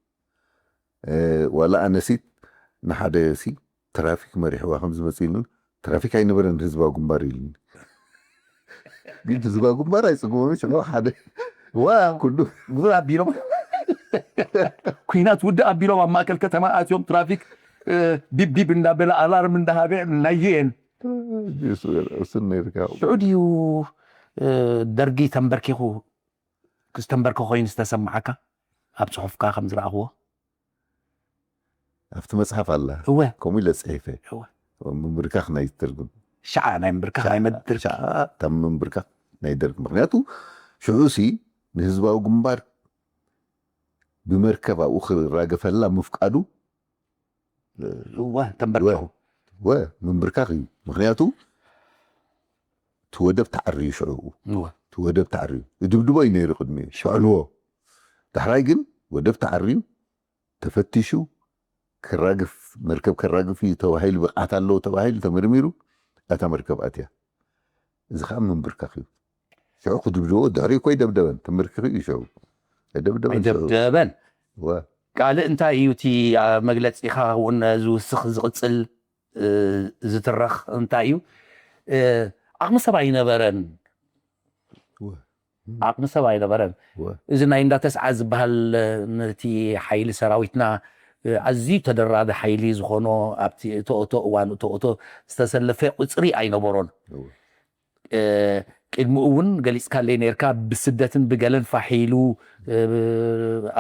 እ፣ ዋላ ኣነሲት ንሓደ ሲ ትራፊክ መሪሕዋ ከም ዝመፅእ ኢሉ ትራፊክ ኣይነበረን ህዝባዊ ግንባር ኢሉኒ ግን ህዝባዊ ግንባር ኣይፅግቦም ሽዑ ሓደ ዋ ኩሉ ጉር ኣቢሎም ኩናት ውድእ ኣቢሎም ኣብ ማእከል ከተማ ኣትዮም ትራፊክ እ፣ ቢብ ቢብ እንዳበለ ኣላርም እንዳሃበ ናይ ዩኤን እሱን ነይርካ ሽዑ ድዩ እ፣ ደርጊ ተንበርኪኹ ዝተንበርከ ኮይኑ ዝተሰማዓካ ኣብ ፅሑፍካ ከም ዝረኣኽዎ ኣብቲ መፅሓፍ ኣላ እወ ከምኡ ኢለ ፅሒፈ እወ ምንብርካኽ ናይ ትርጉም ሻዓ ናይ ምንብርካኽ ናይ መድር ሻዓ ታም ምንብርካኽ ናይ ደርግ ምክንያቱ ሽዑ ሲ ንህዝባዊ ግንባር ብመርከብ ኣብኡ ክራገፈላ ምፍቃዱ እወ ተንበርከኹ ወ ምንብርካኽ እዩ ምክንያቱ እቲ ወደብ ተዓርዩ ሽዑ እወ እቲ ወደብ ተዓርዩ ይድብድቦ እዩ ነይሩ ቅድሚኡ ሽዕልዎ ዳሕራይ ግን ወደብ ተዓርዩ ተፈቲሹ ክራግፍ መርከብ ከራግፍ እዩ ተባሂሉ ብቕዓት ኣለዎ ተባሂሉ ተመርሚሩ እታ መርከብ ኣትያ እዚ ከዓ ምንብርካኽ እዩ ሽዑ ክድብድቦ ድሕሪ እኮ ይደብደበን ተንበርኪኹ እዩ ሽዑ ደብደበን ሽዑ ደብደበን ወ ካልእ እንታይ እዩ እቲ ኣብ መግለፂኻ እውን ዝውስኽ ዝቕፅል እ፣ ዝትረኽ እንታይ እዩ እ፣ ዓቕሚ ሰብ ኣይነበረን ወ ዓቕሚ ሰብ ኣይነበረን ወ እዚ ናይ እንዳተስዓ ዝበሃል ነቲ ሓይሊ ሰራዊትና ኣዝዩ ተደራቢ ሓይሊ ዝኾኖ ኣብቲ እቶእቶ እዋን እቶእቶ ዝተሰለፈ ቁፅሪ ኣይነበሮን ቅድሚኡ እውን ገሊፅካለይ ነርካ ብስደትን ብገለን ፋሕ ኢሉ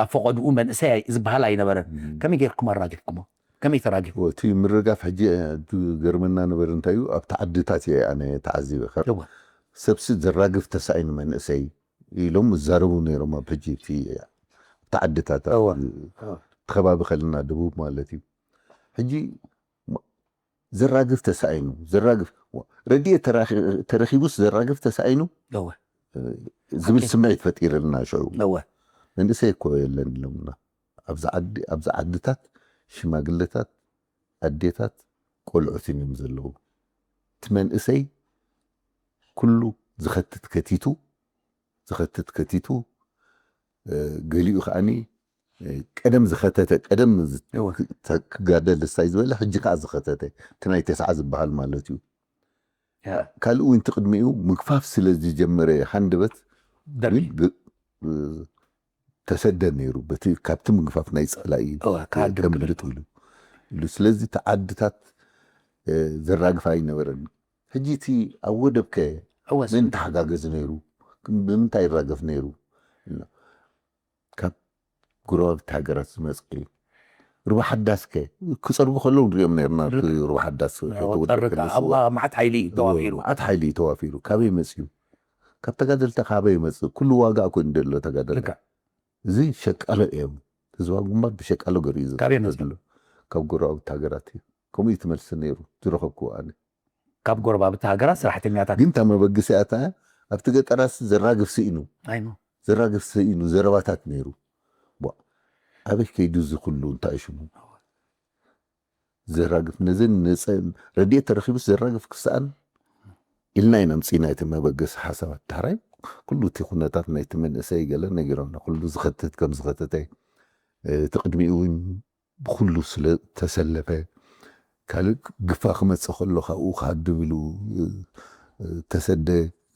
ኣብ ፈቐድኡ መንእሰይ ዝበሃል ኣይነበረን ከመይ ገይርኩም ኣራጊፍኩሞ ከመይ ተራጊፉ እቲ ምርጋፍ ሕጂ ዝገርመና ነበር እንታይ እዩ ኣብቲ ዓድታት እየ ኣነ ተዓዚበ እወ። ሰብሲ ዘራግፍ ተሳኢኑ መንእሰይ ኢሎም ይዛረቡ ነይሮም ኣብ ሕጂ እቲ ኣብቲ ዓድታት እወ። ከባቢ ከለና ደቡብ ማለት እዩ ሕጂ ዘራግፍ ተሳኢኑ ዘራግፍ ረድኤት ተራኺ- ተረኺቡስ ዘራግፍ ተሳኢኑ እወ ዝብል ኦኬ። ስምዒት ፈጢረልና ሽዑ እወ መንእሰይ እኮ የለን ኢሎምና። ኣብዚ ዓዲ ኣብዚ ዓድታት ሽማግለታት ኣዴታት ቆልዑትን እዮም ዘለዉ። እቲ መንእሰይ ኩሉ ዝኸትት ከቲቱ ዝኸትት ከቲቱ ገሊኡ ከዓኒ ቀደም ዝኸተተ ቀደም ክጋደል እሳይ ዝበለ ሕጂ ከዓ ዝኸተተ እቲ ናይ ተስዓ ዝበሃል ማለት እዩ። ካልእ እውን ትቅድሚኡ ምግፋፍ ስለ ዝጀመረ ሃንደበት ተሰደ ነይሩ። በቲ ካብቲ ምግፋፍ ናይ ጸላኢ ከምልጥ ኢሉ ኢሉ። ስለዚ እቲ ዓድታት ዘራግፍ ኣይነበረን። ሕጂ እቲ ኣብ ወደብ ከ መን ተሓጋገዝ ነይሩ? ብምንታይ ይራገፍ ነይሩ? ካብ ጎረባብቲ ሃገራት ዝመጽእ ሩባ ሓዳስ ከ ክጸርቡ ከለዉ ንሪኦም ነርና። ሩባ ሓዳስ ኣብኡ መዓት ሓይሊ እዩ ተዋፊሩ። መዓት ሓይሊ እዩ ተዋፊሩ። ካበይ መጽዩ? ካብ ተጋደልቲ ካበይ ይመጽእ? ኩሉ ዋጋ እኮ እንደሎ ተጋደልቲ። እዚ ሸቃሎ እዮም። ህዝባዊ ግንባር ብሸቃሎ ገሪኡ እዩ። ካብ ጎረባብቲ ሃገራት እዩ። ከምኡ እዩ ትመልሲ ነይሩ ዝረኸብኩዎ ኣነ። ካብ ጎረባብቲ ሃገራት ሰራሕተኛታት። ግን እታ መበገሲኣ እታ ኣብቲ ገጠራት ዘራግፍ ስኢኑ ኣይኖ ዘራግፍ ስኢኑ ዘረባታት ነይሩ። ኣበይ ከይዱ እዚ ኩሉ እንታይ ሽሙ ዘራግፍ ነዚ ረድኤት ተረኪቡስ ዘራግፍ ክስኣን ኢልና ኢና ምፅኢና እቲ መበገሲ ሓሳባት። ዳሕራይ ኩሉ እቲ ኩነታት ናይቲ መንእሰይ ገለ ነጊሮምና። ኩሉ ዝኸትት ከም ዝኸተተ እቲ ቅድሚኡ እውን ብኩሉ ስለ ተሰለፈ ካልእ ግፋ ክመፅእ ከሎ ካብኡ ክሃድብ ኢሉ ተሰደ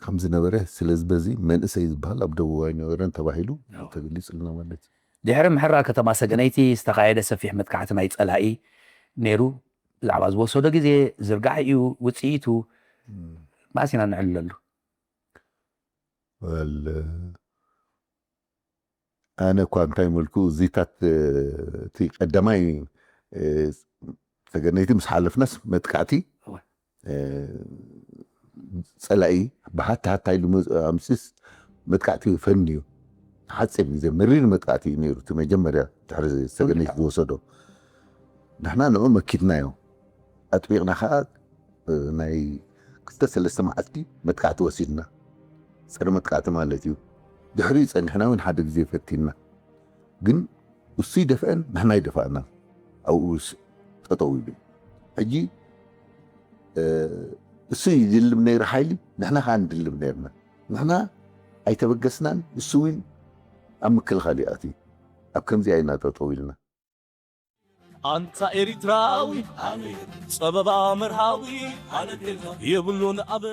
ከም ዝነበረ። ስለዚ በዚ መንእሰይ ዝበሃል ኣብ ደቡብ ኣይነበረን ተባሂሉ ተገሊፁልና ማለት እዩ። ድሕሪ ምሕራር ከተማ ሰገነይቲ ዝተኻየደ ሰፊሕ መጥቃዕቲ ናይ ጸላኢ ነይሩ። ብዛዕባ ዝወሰዶ ግዜ፣ ዝርጋሐ እዩ ውጽኢቱ ማእሲና ነዕልለሉ። ኣነ እኳ እንታይ መልኩ እዚታት እቲ ቀዳማይ ሰገነይቲ ምስ ሓለፍናስ መጥቃዕቲ ጸላኢ ብሃታ ሃታ ኢሉ ኣምፅስ መጥቃዕቲ ፈንዩ ሓፂር ግዜ መሪር መጥቃዕቲ እዩ ነይሩ። እቲ መጀመርያ ድሕሪ ሰገነይቲ ዝወሰዶ ንሕና ንዑ መኪትናዮ ኣጥቢቕና ከዓ ናይ ክልተ ሰለስተ መዓልቲ መጥቃዕቲ ወሲድና ፀረ መጥቃዕቲ ማለት እዩ። ድሕሪኡ ፀኒሕና እውን ሓደ ግዜ ፈቲንና ግን እሱ ይደፍአን ንሕና ይደፋእና ኣብኡ ጠጠው ይብል። ሕጂ እሱ ይድልም ነይሩ ሓይሊ ንሕና ከዓ ንድልም ነይርና። ንሕና ኣይተበገስናን እሱ እውን ኣብ ምክልኻል ይኣትዩ። ኣብ ከምዚኣ ኢና ጠጠው ኢልና። ኣንታ ኤሪትራዊ ጸበባ መርሃዊ የብሉን ኣብ